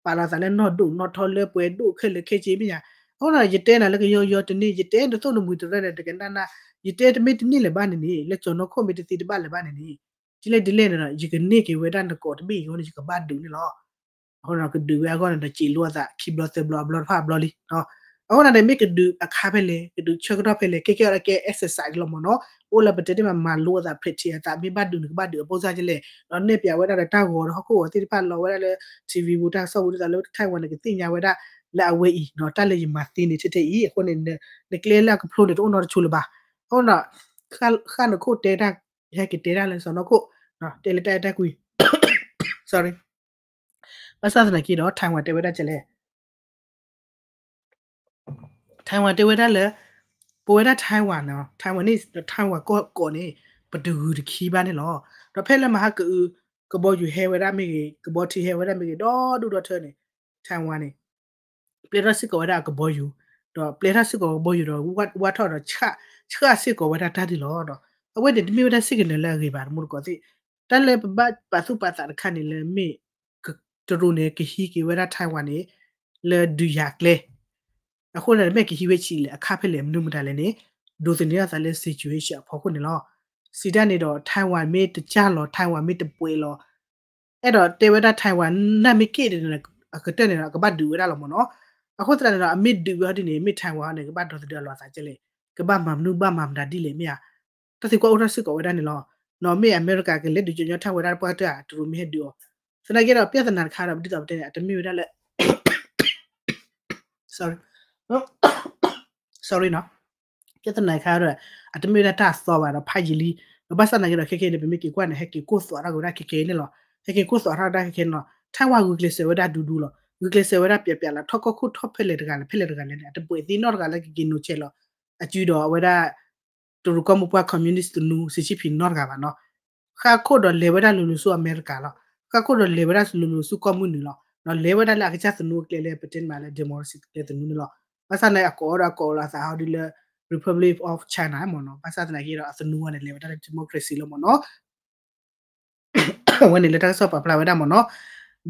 ပာ်လီၤသးလၢနီၢ်ဒိၣ်နီၢ်ထီလၢပှဲၤဒိၣ်ခဲလၢာ်ခဲဆ့မ့ၢ်ဧါ. အဃိန့ၣ် ယတဲနၤလၢကယီယီတန့ၢ်, ယတဲနသိၣ်နမှံၤတရၢၢ်န့ၣ် တကနၣ်နၢ်, ယတဲတမ့ၢ်တန့ၢ်လၢၤဘၣ်န့ၣ်န့ၣ် လၢကၠီၤနီၢ်ခိၣ်မ့ၢ်တသ့တဘၣ်လၢၤဘၣ်န့ၣ်န့ၣ်, ဒ်လဲၣ်ဒ်လဲၣ်န့ၣ်ဒီး ယကန့ၢ်က့ၤဝဲဒၣ်နကိးတဘ့ၣ်အံၤအဃိန့ၣ် ယကဘၣ်ဒုးန့ၣ်လီၤ. အဃိန့ၣ် ကဒုးဝဲအဂီၢ်န့ၣ်ဒီး စံးလိအသးခံဘျီသၢဘျီအဘျီတဖၣ်အဘျီလံ. အဃိန့ၣ်န့ၣ် မ့ၢ်ကဒုးအခါဖဲလဲၣ်, ကဒုးဆၢကတီၢ်ဖဲလဲၣ်, ခဲကဲအီၤလၢကဲ exercise လီၤမ့ၢ်နီၤ, အိၣ်လၢပတဲတ့ၢ်မး မၤလိအသး practice အသး မ့ၢ်ဘၣ်ဒုးန့ၣ် ကဘၣ်ဒုးအပိၢ်စၢ်ကလဲၣ်, ဒီးနဲၣ်ပၠးဝဲဒၣ်ဒီးတၢ်ဂီၤဒီးဟီၣ်ခိၣ်ဂီၤသ့ၣ်တဖၣ်လီၤဝဲဒၣ်လၢ ထံဝံၤပူၤ တၢ်ကစီၣ်ပူၤ ဒ်သိးလၢ Taiwan န့ၣ် ကသ့ၣ်ညါဝဲဒၣ်လၢအဝဲအံၤနီၤ, တၢ်လၢယမၤသ့န့ၣ်ထဲထဲအံၤ, အဃိန့ၣ် နကျဲလၢအကဖျိန့ၣ် တအိၣ်နီတဆူလၢၤဘၣ်. အဃိန့ၣ် ဃၣ်နခိၣ်တဲတၢ်, ဟဲက့ၤတဲတၢ်လၢစီၤနီၢ်ခိၣ်, တဲလၢတၢ်အဲၣ်တၢ်ကွံ sorry, ဘၣ်ဆၣ်သနာ်က့ဒီး Taiwan တဲဝဲဒၣ်ကလဲၣ်, Taiwan တဲဝဲဒၣ်လၢ ပဝဲဒၣ် Taiwan နီၤ, Taiwan န့ၣ် Taiwan ကီၢ်ကိးန့ၣ် ပတဂုာ်တခံဘၣ်န့ၣ်လီၤ. ဒီးဖဲလၢမဟါကအုး ကဘီယူၤဟဲဝဲဒၣ်မ့ၢ်ဂ့ၤ, ကဘီထံဟဲဝဲဒၣ်မ့ၢ်ဂ့ၤ, ဒီဒူၣ်ဒီထၢန့ၣ် Taiwan န့ၣ် ပျဲထီၣ်စ့ၢ်ကီးဝဲဒၣ်အကဘီယူၤ, ဒီးပျဲထီၣ်စ့ၢ်ကီးကဘီယူၤဒီး ဝၢ်ထီၣ်ဒီး ဆှၣ်စ့ၢ်ကီးဝဲဒၣ်တၢ်ဒ်လီၤ. အဝဲန့ၣ်တမ့ၢ်ဝဲဒၣ် signal လၢအဂ့ၤဘၣ် တမူတကိးသ့ၣ်, တၢ်လၢပဘၣ်ပာ်သူၣ်ပာ်သးတခါန့ၣ်လၢမ့ၢ် တရူးန့ၣ် ကဟံးက့ၤဝဲဒၣ် Taiwan န့ၣ် လၢဒုးယၤကျဲ အဃိန့ၣ် မ့ၢ်ကဟံးဝဲဆံးလဲၣ် အခါဖဲလဲၣ် မနုၤမတၤလဲၣ်န့ၣ် ဒိးသန့ၤအသးလၢ situation အဖီခိၣ်န့ၣ်လီၤ. စံးတၢ်န့ၣ်ဒီး Taiwan မ့ၢ်တစၢ်လီၤ Taiwan မ့ၢ်တပှဲၤလီၤ အဲၣ်ဒိးတဲဝဲဒၣ် Taiwan နၢ်မ့ၢ်က့ၣ်ဒီး အကတၢၢ်န့ၣ်ဒီး အကဘၣ်ဒုးဝဲဒၣ်လီၤမ့ၢ်နီၤ. အဃိသတးန့ၣ်ဒီး အမ့ၢ်ဒုးဝဲဟီဒ်န့ၣ် မ့ၢ် Taiwan န့ၣ် ကဘၣ်ဒီသဒၢအလီၤအသးကလဲၣ်, ကဘၣ်မၤမနုၤဘၣ်မၤမတၤဒ်လဲၣ်မ့ၢ်ဧါ. တၢ်သံကွၢ်အိၣ်ထီၣ်စ့ၢ်ကီးဝဲဒၣ်န့ၣ်လီၤ. နီၤ မ့ၢ်အမဲရကၤကလဲၤဒုးကညီထၢၣ်ဝဲဒၣ်ပှၢ်တၢၢ်ဧါ တရူးမ့ၢ်ဟဲဒုးအီၤ. သနာ်က့ဒီး ပြဿနာတခါဒီး ဒ်သိးပတဲန့ၣ် အတမ့ၢ်ဝဲဒၣ်လၢ sorry, sorry နီၤ, ပြဿနာတခါဒီး အတမ့ၢ်ဝဲဒၣ်တၢ်အသီဘၣ်ဒီး ဖးယံာ်လံ. ဒီးဘၣ်ဆၣ်သနာ်က့ဒီး ခဲခဲအံၤန့ၣ် ပမ့ၢ်က့ၤကွၢ်န့ၣ် ဟဲက့ၤကိၢ်သွးထီၣ်က့ၤဝဲဒၣ်ခဲခဲန့ၣ်လီၤ. ဟဲက့ၤကိၢ်သွးထီၣ်ဒၣ်ခဲခဲန့ၣ်လီၤ. Taiwan ဂုာ်ကျဲးစၢးဝဲဒၣ်ဒူဒူလီၤ. ဂုာ်ကျဲးစၢးဝဲဒၣ်ပျးပျးလီၤ. ထီၣ်ကီၢ်ခိၣ်ထီၣ်ဖဲလဲၣ်တဂၤလဲၣ် ဖဲလဲၣ်တဂၤလဲၣ်န့ၣ် အတပှဲၤသ့နီတဂၤလၢကက့ၤနိးဆဲးလီၤ အစုဒီးအဝဲဒၣ် တရူးကီၢ်မိၢ်ပှၢ် communist သနူ Xi Jinping နီတဂၤဘၣ်နီၤ. ဃၣ်ခိၣ်ဒီးလဲၤဝဲဒၣ်လိၤလိၤဆူအမဲရကၤလီၤ. ဃၣ်ခိၣ်ဒီးလဲၤဝဲဒၣ်လိၤလိၤဆူကီၢ်မုၢ်နုာ်လီၤ. ဒီးလဲၤဝဲဒၣ်လၢအကစၢ်သနူအကျဲလၢပတဲမးလၢ democracy ကျဲသနူန့ၣ်လီၤ. ဘၣ်ဆၣ်န့ၣ် အကိးဒီးအကိးလီၤအသးဟီဒ်လၢ Republic of China မ့ၢ်နီၤ. ဘၣ်ဆၣ်သနာ်က့ဒီးအသနူအံၤန့ၣ် လဲၤဝဲဒၣ်လၢ democracy လီၤမ့ၢ်နီၤ. အဝဲန့ၣ်လၢတၢ်ကစီၣ်ပာ်ဖျါဝဲဒၣ်မ့ၢ်နီၤ.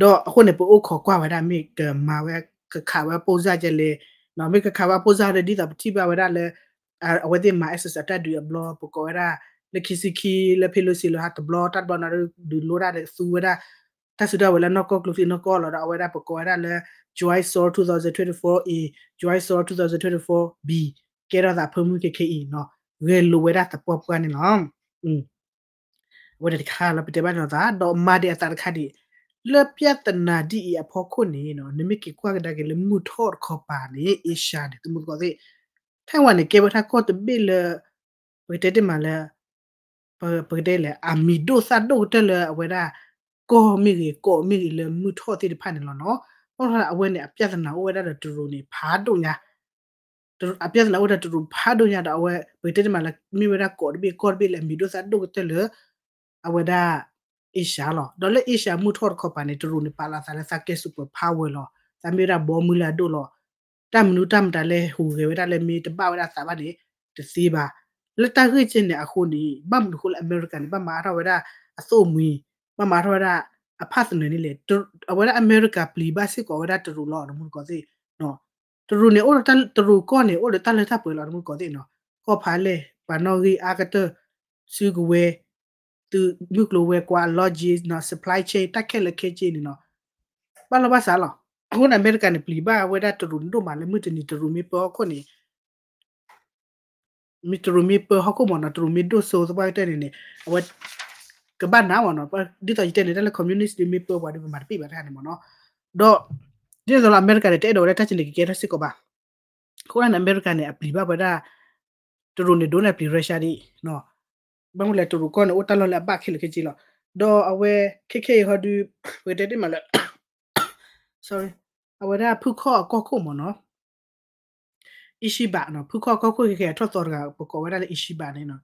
ဒီးအဃိန့ၣ် ပအိၣ်ခိးကွၢ်ဝဲဒၣ် မ့ၢ်ကမၤဝဲ ကခးဝဲအပိၢ်စၢ်ကလဲၣ်, မ့ၢ်ကခးဝဲအပိၢ်စၢ်ဒီး ဒ်သိးပထံၣ်ဘၣ်ဝဲဒၣ်လၢ အဝဲသ့ၣ်မၤ exercise တၢ်ဒုးအဘျီ ပကိးဝဲဒၣ် လၢခံဆံခံ လၢ Pelosi လၢဟးတဘျီ တၢ်တဘျီနီၤ ဒုးလိတၢ်ဒီးသူဝဲဒၣ် တၢ်စုတၢ်ဝဲၤလၢနီၢ်ကီၢ်ကျိချံနီၢ်ကီၢ်လီၤ. ဒီးအဝဲဒၣ်ပကိးဝဲဒၣ်လၢ Joint SOO two thousand twenty-four A, Joint SOO two thousand twenty-four B ကဲထီၣ်သးဖၢမုၢ်ခဲခဲအံၤနီၤ ဂဲၤလိာ်ဝဲဒၣ်သပှၢ်ပှၢ်န့ၣ်လီၤ. အဝဲန့ၣ်တခါလၢပတဲဘၣ်န့ၣ်အသး ဒီးမၤဒံးအသးတခါဒံး လၢပြဿနာဒ်အံၤအဖီခိၣ်န့ၣ် နမ့ၢ်က့ၤကွၢ်ကဒါက့ၤလၢမုၢ်ထီၣ်တခီပၤန့ၣ် Asia န့ၣ် တမူတကိးသ့ၣ် Taiwan န့ၣ် ကဲဝဲဒၣ်ကီၢ်တဘ့ၣ်လၢ ပကတဲတ့ၢ်မးလၢ ပကတဲလဲၣ် အမံၤဒိၣ်သၣ်ဒိၣ်ကတၢၢ်လၢအဝဲဒၣ် ကီၢ်မ့ၢ်ဂ့ၤ ကီၢ်မ့ၢ်ဂ့ၤလၢမုၢ်ထီၣ်သ့ၣ်တဖၣ်န့ၣ်လီၤနီၤ. အဃိအဝဲန့ၣ် အပြဿနာအိၣ်ဝဲဒၣ်ဒီးတရူးန့ၣ် ဖးဒိၣ်ညါ အပြဿနာအိၣ်ဝဲဒၣ်တရူးဖးဒိၣ်ညါဒီး အဝဲ ပကတဲတမံၤလၢ မ့ၢ်ဝဲဒၣ်ကီၢ်တဘ့ၣ် ကီၢ်တဘ့ၣ်လၢအမံၤဒိၣ်သးဒိၣ်ကတၢၢ်လၢ အဝဲဒၣ် Asia လီၤ. ဒီးလၢ Asia မုၢ်ထီၣ်တခီပၤန့ၣ် တရူးန့ၣ် ပာ်လီၤသးလၢသးကဲ super power လီၤ. သးမ့ၢ်ဝဲဒၣ်ဘီမုၢ်လၢအဒိၣ်လီၤ. တၢ်မနုၤတၢ်မတၤလဲၣ် ဟူးဂဲၤဝဲဒၣ်လၢမ့ၢ်တဘၣ်ဝဲဒၣ်သးဘၣ်န့ၣ် တသ့ဘၣ်. လၢတၢ်ဂ့ၢ်ကဲန့ၣ်အဃိန့ၣ် ဘၣ်မနုၤအဃိလၢအမဲရကၤန့ၣ် ဘၣ်မၤအါထီၣ်ဝဲဒၣ်အသိၣ်မှံၤ, ဘၣ်မၤအါထီၣ်ဝဲဒၣ်အဖၣ်သနၢၣ်န့ၣ်လဲၣ်. အဝဲဒၣ်အမဲရကၤပျံၤဘၣ်စ့ၢ်ကီးဝဲဒၣ်တရူးလီၤ တမူတကိးသ့ၣ် တရူးန့ၣ်အိၣ်ဒီးတၢ် တရူးကီၢ်န့ၣ် အိၣ်ဒီးတၢ်လၢတၢ်ပှဲၤလီၤ တမူတကိးသ့ၣ်နီၤ. ကီၢ်ဖးလဲၢ် ပှၤနီၣ်ဂံၢ်အါကတၢၢ် စုကဝဲၤ သုးမုၢ်ကျိၤဝဲၤကွာ် logistics နီၤ supply chain တၢ်ခဲလၢာ်ခဲဆ့န့ၣ်နီၤ ဘၣ်လီၢ်ဘၣ်စးလီၤ. အဃိန့ၣ် အမဲရကၤန့ၣ် ပျံၤဘၣ်ဝဲဒၣ်တရူးဒိၣ်မးလၢမုၢ်တနံၤ တရူးမ့ၢ်ပၢဟီၣ်ခိၣ်န့ၣ် မ့ၢ်တရူးမ့ၢ်ပၢဟီၣ်ခိၣ်မ့ၢ်နီၤ တရူးမ့ၢ်ဒိၣ်စိသပှၢ်ကတၢၢ်န့ၣ်န့ၣ် အဝဲ ကဘၣ်နးမ့ၢ်နီၤ. ဒ်သိးယတဲန့ၣ် တၢ်လၢ communist ဒ်မ့ၢ်ပၢပှၤဒီး ပမၤတပ့ၢ်ဘၣ်တခါန့ၣ်မ့ၢ်နီၤ. ဒီး ဒ်သိးလၢအမဲရကၤန့ၣ် တအဲၣ်ဒိးဝဲဒၣ်တၢ်စံးန့ၣ် ကကဲထီၣ်စ့ၢ်ကီးဘၣ်. အဃိန့ၣ် အမဲရကၤန့ၣ် အပျံၤဘၣ်ဝဲဒၣ် တရူးန့ၣ် ဒိၣ်န့ၢ်ပျံၤ Russia ဒ် ဘၣ်မနုၤလဲၣ် တရူးကီၢ်န့ၣ် အိၣ်တၢ်လီၢ်လၢအဘၣ်ခဲလၢာ်ခဲဆ့လီၤ. ဒီးအဝဲ ခဲခဲအံၤဟီဒုး ပကတဲတ့ၢ်မးလၢ sorry အဝဲဒၣ်ဖုၣ်ခီၣ်အကီၢ် ခိၣ်မ့ၢ်နီၤ Ishiba နီၤ ဖုၣ်ခီၣ်အကီၢ်ခိၣ်ခဲခဲအထီၣ်သီတဂၤ ပကိးဝဲဒၣ်လၢ Ishiba န့ၣ်နီၤ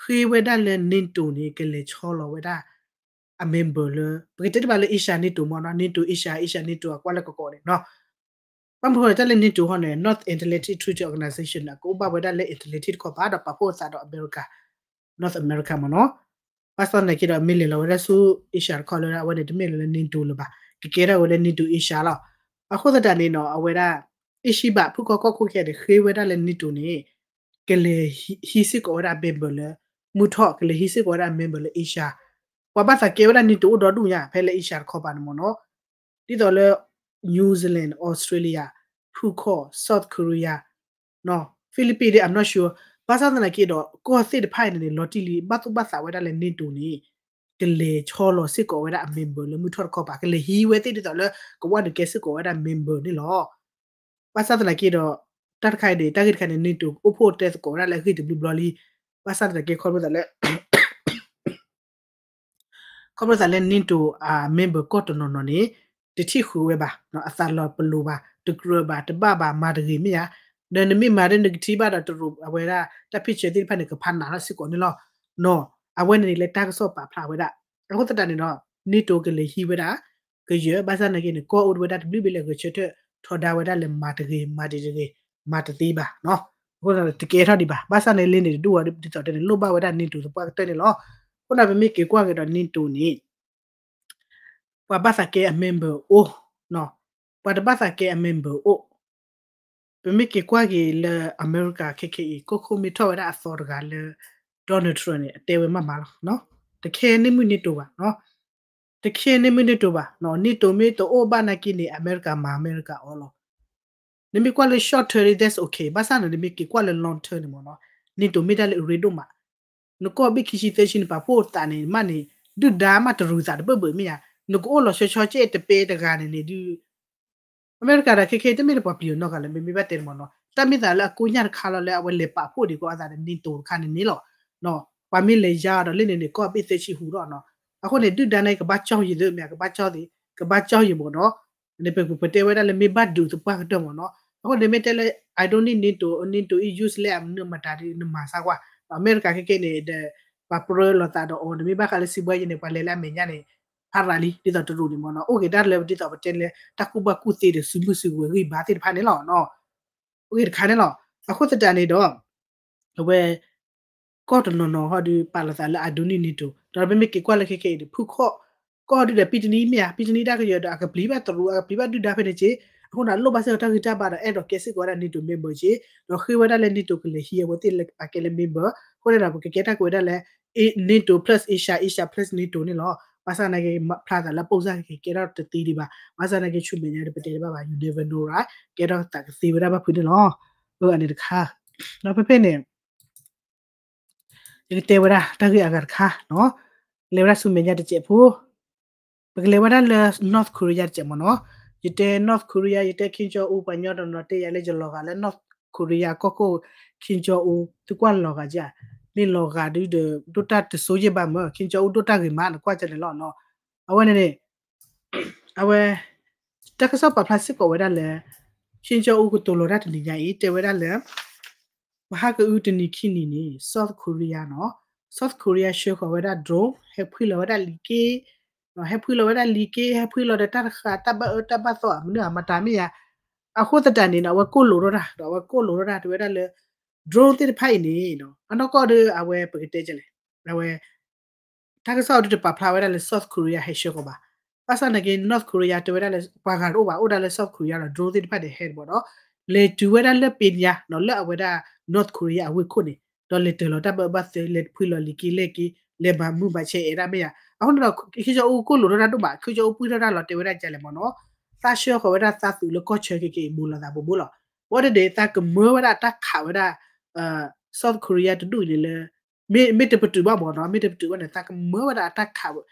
ဃ့ဝဲဒၣ်လၢ NATO န့ၣ် ကလဲၤဆီလီၤဝဲဒၣ် အ member လၢ ပကတဲတ့ၢ်မးလၢ Asia NATO မ့ၢ်နီၤ NATO Asia Asia NATO အကွၢ်လၢကကိးန့ၣ်နီၤ ဘၣ်မနုၤဃိန့ၣ် တၢ်လၢ NATO ဟီန့ၣ် North Atlantic Treaty Organization အကအိၣ်ဘၣ်ဝဲဒၣ်လၢ Atlantic တခီပၤ ဒီးပာ်ဖှိၣ်အသးဒီးအမဲရကၤ North America မ့ၢ်နီၤ. ဘၣ်ဆၣ်သနာ်က့ဒီး မ့ၢ်လဲၤလီၤဝဲဒၣ်ဆူ Asia တခီလၢအဝဲန့ၣ် တမ့ၢ်လၢ NATO လၢၤဘၣ် ကကဲထီၣ်ဝဲလၢ NATO Asia လီၤ. အဃိသတးန့ၣ်နီၤ အဝဲဒၣ် Ishiba ဖုၣ်ခီၣ်ကီၢ်ခိၣ်ခဲန့ၣ် ဃ့ဝဲဒၣ်လၢ NATO န့ၣ် ကလဲၤဟံးစ့ၢ်ကီးဝဲဒၣ် member လၢ မုၢ်ထီၣ် ကလဲၤဟံးစ့ၢ်ကီးဝဲဒၣ် member လၢ Asia ပှၤဘၣ်သးကဲဝဲဒၣ် NATO အိၣ်ဒီဒူၣ်ညါ ဖဲလၢ Asia တခီပၤန့ၣ်မ့ၢ်နီၤ ဒ်သိးလၢ New Zealand, Australia, ဖုၣ်ခီၣ်, South Korea, Philippines ဒ် I'm not sure ဘၣ်ဆၣ်သနာ်က့ဒီး ကီၢ်သ့ၣ်တဖၣ်အံၤန့ၣ်န့ၣ် လီၤတံၢ်လံ ဘၣ်သူၣ်ဘၣ်သးဝဲဒၣ်လၢ NATO န့ၣ် ကလဲၤဆီလီၤစ့ၢ်ကီးဝဲဒၣ်အ member လၢမုၢ်ထီၣ်တခီပၤ ကလဲၤဟံးဝဲသ့ၣ်ဒ်သိးလၢ ကဝၣ်ဒုးကဲစ့ၢ်ကီးဝဲဒၣ် member န့ၣ်လီၤ. ဘၣ်ဆၣ်သနာ်က့ဒီး တၢ်တခါအံၤန့ၣ် တၢ်ဂ့ၢ်တခါန့ၣ် NATO အိၣ်ဖှိၣ်တဲသကိးဝဲဒၣ်လၢအဂ့ၢ်တဘျုးဘျီလံ. ဘၣ်ဆၣ်သနာ်က့ ခီဖျိသးလၢ ခီဖျိသးလၢ NATO အ member ကီၢ်တနီၤနီၤန့ၣ် တထံၣ်ဃုာ်ဝဲဘၣ်, အသးလီၤပလိာ်ဘၣ်, တကြၢးဘၣ်, တဘၣ်ဘၣ်, မၤတဂ့ၤမ့ၢ်ဧါ. ဒီးနမ့ၢ်မၤဒီးနကထံၣ်ဘၣ်ဒီးတရူး အဝဲဒၣ်တၢ် picture သ့ၣ်တဖၣ်န့ၣ် ကဖးနးထီၣ်စ့ၢ်ကီးန့ၣ်လီၤ. နီၤ အဝဲန့ၣ်န့ၣ်လၢတၢ်ကစီၣ်ပာ်ဖျါဝဲဒၣ်. အဃိသတးန့ၣ်ဒီး NATO ကလဲၤဟံးဝဲဒၣ် ကယဲၢ် ဘၣ်ဆၣ်သနာ်က့န့ၣ် ကီၢ်အိၣ်ဝဲဒၣ်တဘျုးဘ့ၣ်လၢဂဲၤဆၢထၢၣ်ထီဒါဝဲဒၣ်လၢမၤတဂ့ၤ မၤတဂ့ၤ မၤတသ့ဘၣ်. အဃိသတးန့ၣ် တကဲထီၣ်ဒံးဘၣ်. ဘၣ်ဆၣ်န့ၣ်လ့န့ၣ် တဒူၣ်ဝဲဒ်သိးတဲန့ၣ် လိၣ်ဘၣ်ဝဲဒၣ် NATO သပှၢ်ကတၢၢ်န့ၣ်လီၤ. အဃိန့ၣ် ပမ့ၢ်က့ၤကွၢ်က့ၤဒီး NATO န့ၣ် ပှၤဘၣ်သးကဲအ member အိၣ်, ပှၤတဘၣ်သးကဲအ member အိၣ်. ပမ့ၢ်က့ၤကွၢ်က့ၤလၢအမဲရကၤခဲခဲအံၤ ကီၢ်ခိၣ်မ့ၢ်ထီၣ်ဝဲဒၣ်အသီတဂၤလၢ Donald Trump န့ၣ် အတဲဝဲမးမးလီၤ. တခဲန့ၢ်မုၢ် NATO ဘၣ်, တခဲန့ၢ်မုၢ် NATO ဘၣ်. NATO မ့ၢ်တအိၣ်ဘၣ်နာ်က့န့ၣ် အမဲရကၤမၤအမဲရကၤအီၤလီၤ. နမ့ၢ်ကွၢ်လၢ short term န့ၣ် that's okay. ဘၣ်ဆၣ်န့ၣ် နမ့ၢ်က့ၤကွၢ်လၢ long term န့ၣ်မ့ၢ်နီၤ NATO မ့ၢ်တၢ်လၢအရ့ဒိၣ်မး. နကီၢ်ဘ့ၣ်ခံဆံသၢဆံန့ၣ် ပာ်ဖှိၣ်သးန့ၣ် မ့ၢ်န့ၣ် ဒုၣ်ဒါမးတရူးသးတဘၢၣ်ဘၢၣ်မ့ၢ်ဧါ. နကအိၣ်လီၤဆီဆီကဲတပဲတဂၤန့ၣ်န့ၣ်ဒုး အမဲရကၤဒီးခဲခဲတမ့ၢ်လၢပှၤပျံၤအီၤနီတဂၤလၢၤ မ့မ့ၢ်ဘၣ်တဲန့ၣ်မ့ၢ်နီၤ တၢ်မ့ၢ်သးလၢအကိညၢ်တခါလီၤလၢအဝဲလဲၤပာ်ဖှိၣ်ဒံးကီးအသးဒီး NATO တခါန့ၣ်န့ၣ်လီၤ. ပှၤမ့ၢ်လဲၤယါဒီးလၢန့ၣ်န့ၣ် ကီၢ်ဘ့ၣ်သၢဆံဟူးထီၣ်နီၤ. အဃိန့ၣ် ဒုၣ်ဒါန့ၣ် ကဘၣ်ကၠီၢ်ယံၤသ့မ့ၢ် ကဘၣ်ကၠီၢ်သ့ ကဘၣ်ကၠီၢ်ယံၤမ့ၢ်နီၤ. န့ၣ်ပကတဲဝဲဒၣ်လၢမ့ၢ်ဘၣ်ဒုးသပှၢ်ကတၢၢ်မ့ၢ်နီၤ. အဃိန့ၣ်မ့ၢ်တဲလၢ I don't need NATO, NATO is useless အမနုၤမတၤဒ်နမၤစၢ်ကွၢ်. အမဲရကၤခဲခဲန့ၣ်ဒီး ပှၤပြၢလိာ်သးဒီးအီၤ နမ့ၢ်ဘၣ်ဃးလၢစံးဘှဲယဲန့ၣ် ပှၤလဲၤလၢအမဲာ်ညါန့ၣ် ဖးရၤလံ ဒ်သိးတရူးန့ၣ်မ့ၢ်နီၤ အိၣ်က့ၤဒၣ်လၢဒ်သိးပတဲလၢ တၢ်ကူၣ်ဘၣ်ကူၣ်သ့ဒီး စုမုၢ်စုကဝဲၤဂံၢ်ဘါသ့ၣ်တဖၣ်န့ၣ်လီၤ. အိၣ်က့ၤတခါန့ၣ်လီၤ. အဃိသတးန့ၣ်ဒီး အဝဲ ကီၢ်တနီၤနီၤဟီဒုး ပာ်လီၤသးလၢ I don't need NATO ဒီးပမ့ၢ်က့ၤကွၢ်လၢခဲခဲအံၤဒီး ဖုၣ်ခီၣ် ကီၢ်ဒုးဒီး ပံတနံမ့ၢ်ဧါ ပံတနံတၢ်ကယၢၤဒီး အကပျံၤဘၣ်တရူး အကပျံၤဘၣ်ဒုၣ်ဒါဖဲန့ၣ်က့ အဃိန့ၣ် လိၣ်ဘၣ်စ့ၢ်ကီးတၢ်ဂံၢ်တၢ်ဘါဒီး အဲၣ်ဒိးကဲစ့ၢ်ကီးဝဲဒၣ် NATO member က့ ဒီးဃ့ဝဲဒၣ်လၢ NATO ကလဲၤဟံးအဝဲသ့ၣ်လၢပာ်ကဲလၢ member အဃိန့ၣ်ဒီး ပကကဲတၢ်ကွဲးဝဲဒၣ်လၢ NATO plus Asia, Asia plus NATO န့ၣ်လီၤ. ဘၣ်ဆၣ်သနာ်က့ ဖျါသးလၢပိၢ်စၢ်ကကဲထီၣ်တသ့ဒံးဘၣ်. ဘၣ်ဆၣ်သနာ်က့ ဆူမဲာ်ညါဒီး ပတဲတဘၣ်ဘၣ် you never know, right? ကဲထီၣ်သးကသ့ဝဲဒၣ်ဘၣ်ဖုးန့ၣ်လီၤ. အၢ အန့ၣ်တခါ ဒီးဖဲဖဲန့ၣ် ယကတဲဝဲဒၣ်တၢ်ဂ့ၢ်အဂၤတခါနီၤ, လဲၤဝဲဒၣ်ဆူမဲာ်ညါတစဲးဖိ, ပကလဲၤဝဲဒၣ်လၢ North Korea တစဲးမ့ၢ်နီၤ, ယတဲ North Korea ယတဲ Kim Jong Un ပှၤညီတနီၤတဲယၤလၢယလီၤဂာ်လၢ North Korea ကီၢ်ခိၣ် Kim Jong Un သုကွၢ်လီၤဂာ်ကၠၢ်, မ့ၢ်လီၤဂာ်ဒုဒီး ဒိၣ်တၢ်တစိယဲၢ်ဘၣ်မၢ် Kim Jong Un ဒိၣ်တၢ်ဂ့ၤမး နကွၢ်ကၠၢ်န့ၣ်လီၤနီၤ. အဝဲန့ၣ်န့ၣ် အဝဲ တၢ်ကစီၣ်ပာ်ဖျါစ့ၢ်ကီးဝဲဒၣ်လၢ Kim Jong Un ကတိၤလီၤတၢ်တနံၤညါအံၤ တဲဝဲဒၣ်လၢ ပဟါကအုတနံၤခံနံၤန့ၣ် South Korea နီၤ South Korea ဆှၢဃီၤဝဲဒၣ် drone ဟဲဖှံလီၤဝဲဒၣ်လံၤက့ ဟဲဖှံလီၤဝဲဒၣ်လံၤက့ ဟဲဖှံလီၤဒီးတၢ်တဃာ်တၢ်ဘၣ်အၢတၢ်ဘၣ်သီ မနုၤအမတၤမ့ၢ်ယါ အဃိသတးန့ၣ်နီၤ အဝဲကိၢ်လိာ်ထီၣ်တၢ် ဒီးအဝဲကိၢ်လိာ်ထီၣ်တၢ် တဲဝဲဒၣ်လၢ drone သ့ၣ်တဖၣ်အံၤန့ၣ် အနီၢ်ကီၢ်ဒီးအဝဲပကတဲကလဲၣ် အဝဲ တၢ်ကစီၣ်ဒုးတပာ်ဖျါဝဲဒၣ်လၢ South Korea ဟဲဆှၢဃီၤဘၣ်. ဘၣ်ဆၣ်နာ်က့ North Korea တဲဝဲဒၣ်လၢ ပှၤဂၤတအိၣ်ဘၣ် အိၣ်ဒၣ်လၢ South Korea ဒီး drone သ့ၣ်တဖၣ်န့ၣ်ဟဲတဘၣ်ဒီး လဲၤတုၤဝဲဒၣ်လၢပ့ၤညါနီၤ လၢအဝဲဒၣ် North Korea အဝ့ၢ်ခိၣ်န့ၣ် ဒီးလဲၤတၢၤလီၤတၢ်ဘၣ်အၢဘၣ်သီ လဲၤဖှံလီၤလံၤက့လဲၢ်က့ လဲၤမၤမုာ်မၤဆဲးအဲၣ်ဒၣ်မ့ၢ်ယါ. အဃိန့ၣ်ဒီး Kim Jong Un ကိၢ်လိာ်ထီၣ်တၢ်ဒိၣ်မး Kim Jong Un ပှံၢ်ထီၣ်တၢ်လီၤ တဲဝဲဒၣ်ကလဲၣ်မ့ၢ်နီၤ သးဆှၢဃီၤဝဲဒၣ်သးသုးလၢကီၢ်ဆၢက့ၤက့ၤ ဘူးလိာ်သးဘူးဘူးလီၤ. ဘၣ်ဒီး သးကမၢဝဲဒၣ်တၢ်ခးဝဲဒၣ် South Korea တဒူၣ်အံၤန့ၣ်လၢ မ့ၢ်တပတုာ်ဘၣ်မ့ၢ်နီၤ မ့ၢ်တပတုာ်ဘၣ်န့ၣ် သးကမၢဝဲဒၣ်အတၢ်ခး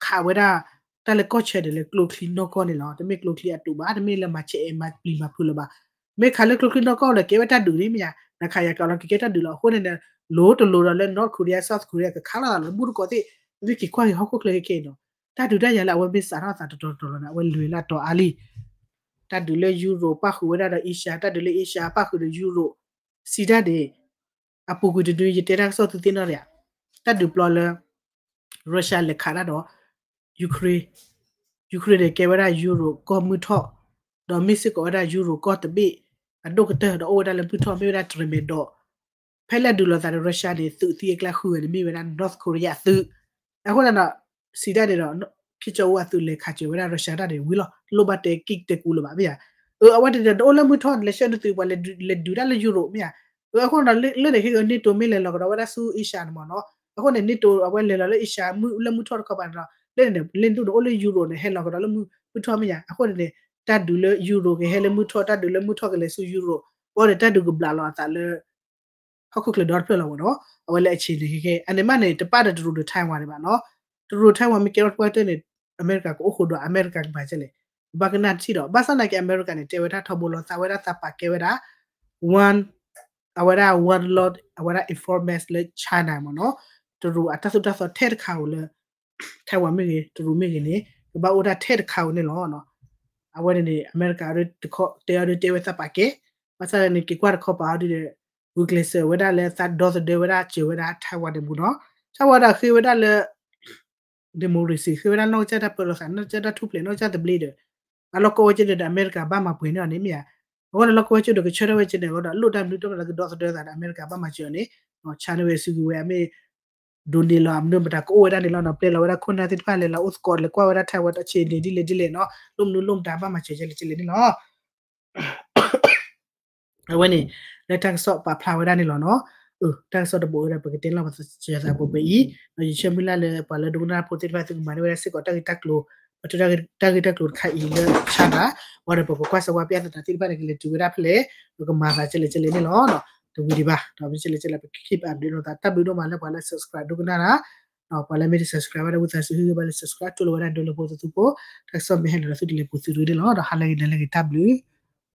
ခးဝဲဒၣ် တၢ်လၢကီၢ်ဆၢန့ၣ်လၢကျိချံနီၢ်ကီၢ်န့ၣ်လီၤ. တမ့ၢ်ကျိချံအတူးဘၣ် တမ့ၢ်လၢမၤဆဲးအဲၣ်မၤပျံၤမၤဖုးလၢၤဘၣ်. မ့ၢ်ခးလၢကျိချံနီၢ်ကီၢ်ဒီးကဲဝဲတၢ်ဒုးန့ၣ်မ့ၢ်ယါ နခးယၤကးလီၤကကဲတၢ်ဒုးလီၤ. အဃိန့ၣ် လိၤတလိၤဒီးလၢ North Korea South Korea ကခးလိာ်သးလီၤ တဘူၣ်တကိးသ့ၣ် မ့ၢ်က့ၤကွၢ်က့ၤဟီၣ်ခိၣ်ချၢခဲခဲအံၤနီၤ တၢ်ဒုးတၢ်ယၤလၢအဝဲမ့ၢ်စးထီၣ်သးတတီၤတတီၤလီၤန့ၣ် အဝဲလဲၤလၢအတီၤအါလံ တၢ်ဒုးလၢ Europe ပၣ်ဃုာ်ဝဲဒၣ်ဒီး Asia တၢ်ဒုးလၢ Asia ပၣ်ဃုာ်ဒီး Europe စံးတၢ်န့ၣ် အပူၤကွံာ်တနွံ ယတဲတၢ်ကစီၣ်သုသ့ၣ်နီၣ်တယၤ တၢ်ဒုးပျီလၢ Russia လဲၤခးတၢ်ဒီး Ukraine Ukraine န့ၣ် ကဲဝဲဒၣ် Europe ကီၢ်မုၢ်ထီၣ် ဒီးမ့ၢ်စ့ၢ်ကီးဝဲဒၣ် Europe ကီၢ်တဘ့ၣ် အဒိၣ်ကတၢၢ် ဒီးအိၣ်ဝဲဒၣ်လၢမုၢ်ထီၣ် မ့ၢ်ဝဲဒၣ်တရံးမဲာ်ဒီး ဖဲလဲၣ်ဒုးလိာ်သးဒီး Russia န့ၣ် သုးသံအကျါဃုဂၤန့ၣ် မ့ၢ်ဝဲဒၣ် North Korea အသုး အဃိသတးဒီး စံးတၢ်န့ၣ်ဒီး Kim Jong Un အသုးလဲၤခးစၢၤဝဲဒၣ် Russia တၢ်န့ၣ်ဝံၤလီၤ တလိၣ်ဘၣ်တဲကံၢ်တဲကူလၢၤဘၣ် မ့ၢ်ယါ အဝဲတဒီးတအိၣ်လၢမုၢ်ထီၣ် လဲၤဆှၢနသုးပှၤလဲၤဒုးတၢ်လၢ Europe မ့ၢ်ယါ အဃိန့ၣ်ဒီး လၢန့ၣ်ခဲက NATO မ့ၢ်လဲၤလီၤကဒီးဝဲဒၣ်ဆူ Asia န့ၣ်မ့ၢ်နီၤ အဃိန့ၣ် NATO အဝဲလဲၤလီၤလၢ Asia လၢမုၢ်ထီၣ်တခီပၤန့ၣ်ဒီး လၢန့ၣ်န့ၣ် NATO န့ၣ်အိၣ်လၢ Europe န့ၣ် ဟဲလီၤကဒီးလၢမုၢ်ထီၣ်မ့ၢ်ယါ အဃိန့ၣ်န့ၣ် တၢ်ဒုးလၢ Europe ကဟဲလၢမုၢ်ထီၣ် တၢ်ဒုးလၢမုၢ်ထီၣ်ကလဲၤဆူ Europe ဘၣ်ဒီးတၢ်ဒုးကဘျးလီၤအသးလၢ ဟီၣ်ခိၣ်ချၢဒီတဖျၢၣ်လီၤမ့ၢ်နီၤ အဝဲလၢအဆံးန့ၣ်ခဲခဲ အန့ၣ်မးန့ၣ် တပာ်ဒီးတရူးဒီး Taiwan န့ၣ်ဘၣ်နီၤ တရူး Taiwan မ့ၢ်ကဲထီၣ်တပှၢ်တၢၢ်န့ၣ် အမဲရကၤကအိၣ်ဃိဒီး အမဲရကၤကမၤကဲလဲၣ် ဘၣ်ကနၣ်တထံၣ်ဒီး ဘၣ်ဆၣ်သနာ်က့ အမဲရကၤန့ၣ် တဲဝဲဒၣ်ထီဘိလီၤသးဝဲဒၣ်သးပာ်ကဲဝဲဒၣ် one အဝဲဒၣ် one lot အဝဲဒၣ် informants လၢ China မ့ၢ်နီၤ တရူးအတၢ်သိၣ်တၢ်သီထဲတခါဧိၤလၢ Taiwan မ့ၢ်ဂ့ၤ တရူးမ့ၢ်ဂ့ၤန့ၣ် ကဘၣ်အိၣ်ဒၣ်ထဲတခါဧိၤန့ၣ်လီၤ. အဝဲန့ၣ်န့ၣ် အမဲရကၤတဲအီၤဒုးတဲဝဲသးပာ်ကဲ ဘၣ်ဆၣ်န့ၣ် က့ၤကွၢ်တခီပၤအီၤဒုးဒီး ဂုာ်ကျဲးစၢးဝဲဒၣ်လၢသးဒီသဒၢဝဲဒၣ်စၢၤဝဲဒၣ် Taiwan န့ၣ်မ့ၢ်နီၤ Taiwan ဒီးဃ့ဝဲဒၣ်လၢ democracy ဃ့ဝဲဒၣ်နီၢ်ကစၢ်တၢ်ပၢလီၤသး နီၢ်ကစၢ်တၢ်ထူၣ်ဖျဲး နီၢ်ကစၢ်သဘျ့ဒီး အလီၢ်ကီၢ်ဝဲကဲဒီး အမဲရကၤဘၣ်မၤပှဲၤန့ၢ်အီၤန့ၣ်မ့ၢ်ဧါ. အဃိန့ၣ်လီၢ်ကီၢ်ဝဲကဲဒီးကဆၢထၢၣ်ဝဲကဲန့ၣ်အဃိဒီး လိၣ်တၢ်မနုၤတမံၤလၢကဒီသဒၢသးဒီး အမဲရကၤဘၣ်မၤစၢၤအီၤန့ၣ် ဆါန့ၢ်ဝဲစုကဝဲၤအမ့ၢ် ဒိးန့ၢ်လီၤ အမနုၤမတၤကအိၣ်ဝဲဒၣ်န့ၣ်လီၤနီၤ ပျဲလီၤဝဲဒၣ်ခိၣ်နၢ်သ့ၣ်တဖၣ် လဲၤလီၤအိၣ်သကိး လဲၤကွၢ်ဝဲဒၣ် Taiwan တၢ်ဆံးန့ၣ်ဒ်လဲၣ်ဒ်လဲၣ်နီၤ လိၣ်မနုၤလိၣ်မတၤဘၣ်မၤစၢၤကဲလဲၣ်ကဲလဲၣ်န့ၣ်လီၤ. အဝဲန့ၣ် လၢတၢ်ကစီၣ်ပာ်ဖျါဝဲဒၣ်န့ၣ်လီၤနီၤ. တၢ်ကစီၣ်တဘိးဝဲဒၣ် ပကတဲလီၤပသးစၢၤသးပှဲၤပှဲၤအံၤ ဒီးယဆၢမုၢ်လၢ်လၢပှၤလၢဒိကနၣ်ဖိသ့ၣ်တဖၣ်သုကမၤန့ၢ်ဝဲဒၣ်စ့ၢ်ကီးတၢ်ဂ့ၢ်တၢ်ကျိၤ ပတုၤတၢ်ဂ့ၢ်တၢ်ကျိၤတခါအံၤလၢဆါတၢ် ဝံၤဒီးပကကွၢ်စၢၤဝဲပယါသတးသ့ၣ်တဖၣ်န့ၣ် ကလဲၤတုၤဝဲဒၣ်ဖဲလဲၣ် ပကမၤသးကဲလဲၣ်ကဲလဲၣ်န့ၣ်လီၤ. တဝံၤဒံးဘၣ် ဒီးမ့ၢ်ကဲလဲၣ်ကဲလဲၣ် ပက keep update လိာ်သး တၢ်ဘျုးဒိၣ်မးလၢပှၤလၢ subscribe ဒိကနၣ်တၢ် ပှၤလၢမ့ၢ်တ subscribe ဘၣ်ဒီး ဝံသးစူၤ ဟ့ၣ်ဂံၢ်ဘါလၢ subscribe တိၢ်လိာ်ဝဲဒၣ်ဒိလၢဖိသသူဖိ တၢ်ကစီၣ်မ့ၢ်ဟဲလီၤဒီးသုတလဲၤပူၤသုတဂ့ၤန့ၣ်လီၤ. ဒီးဟါလၢဂ့ၤနၤလၢဂ့ၤ တၢ်ဘျုး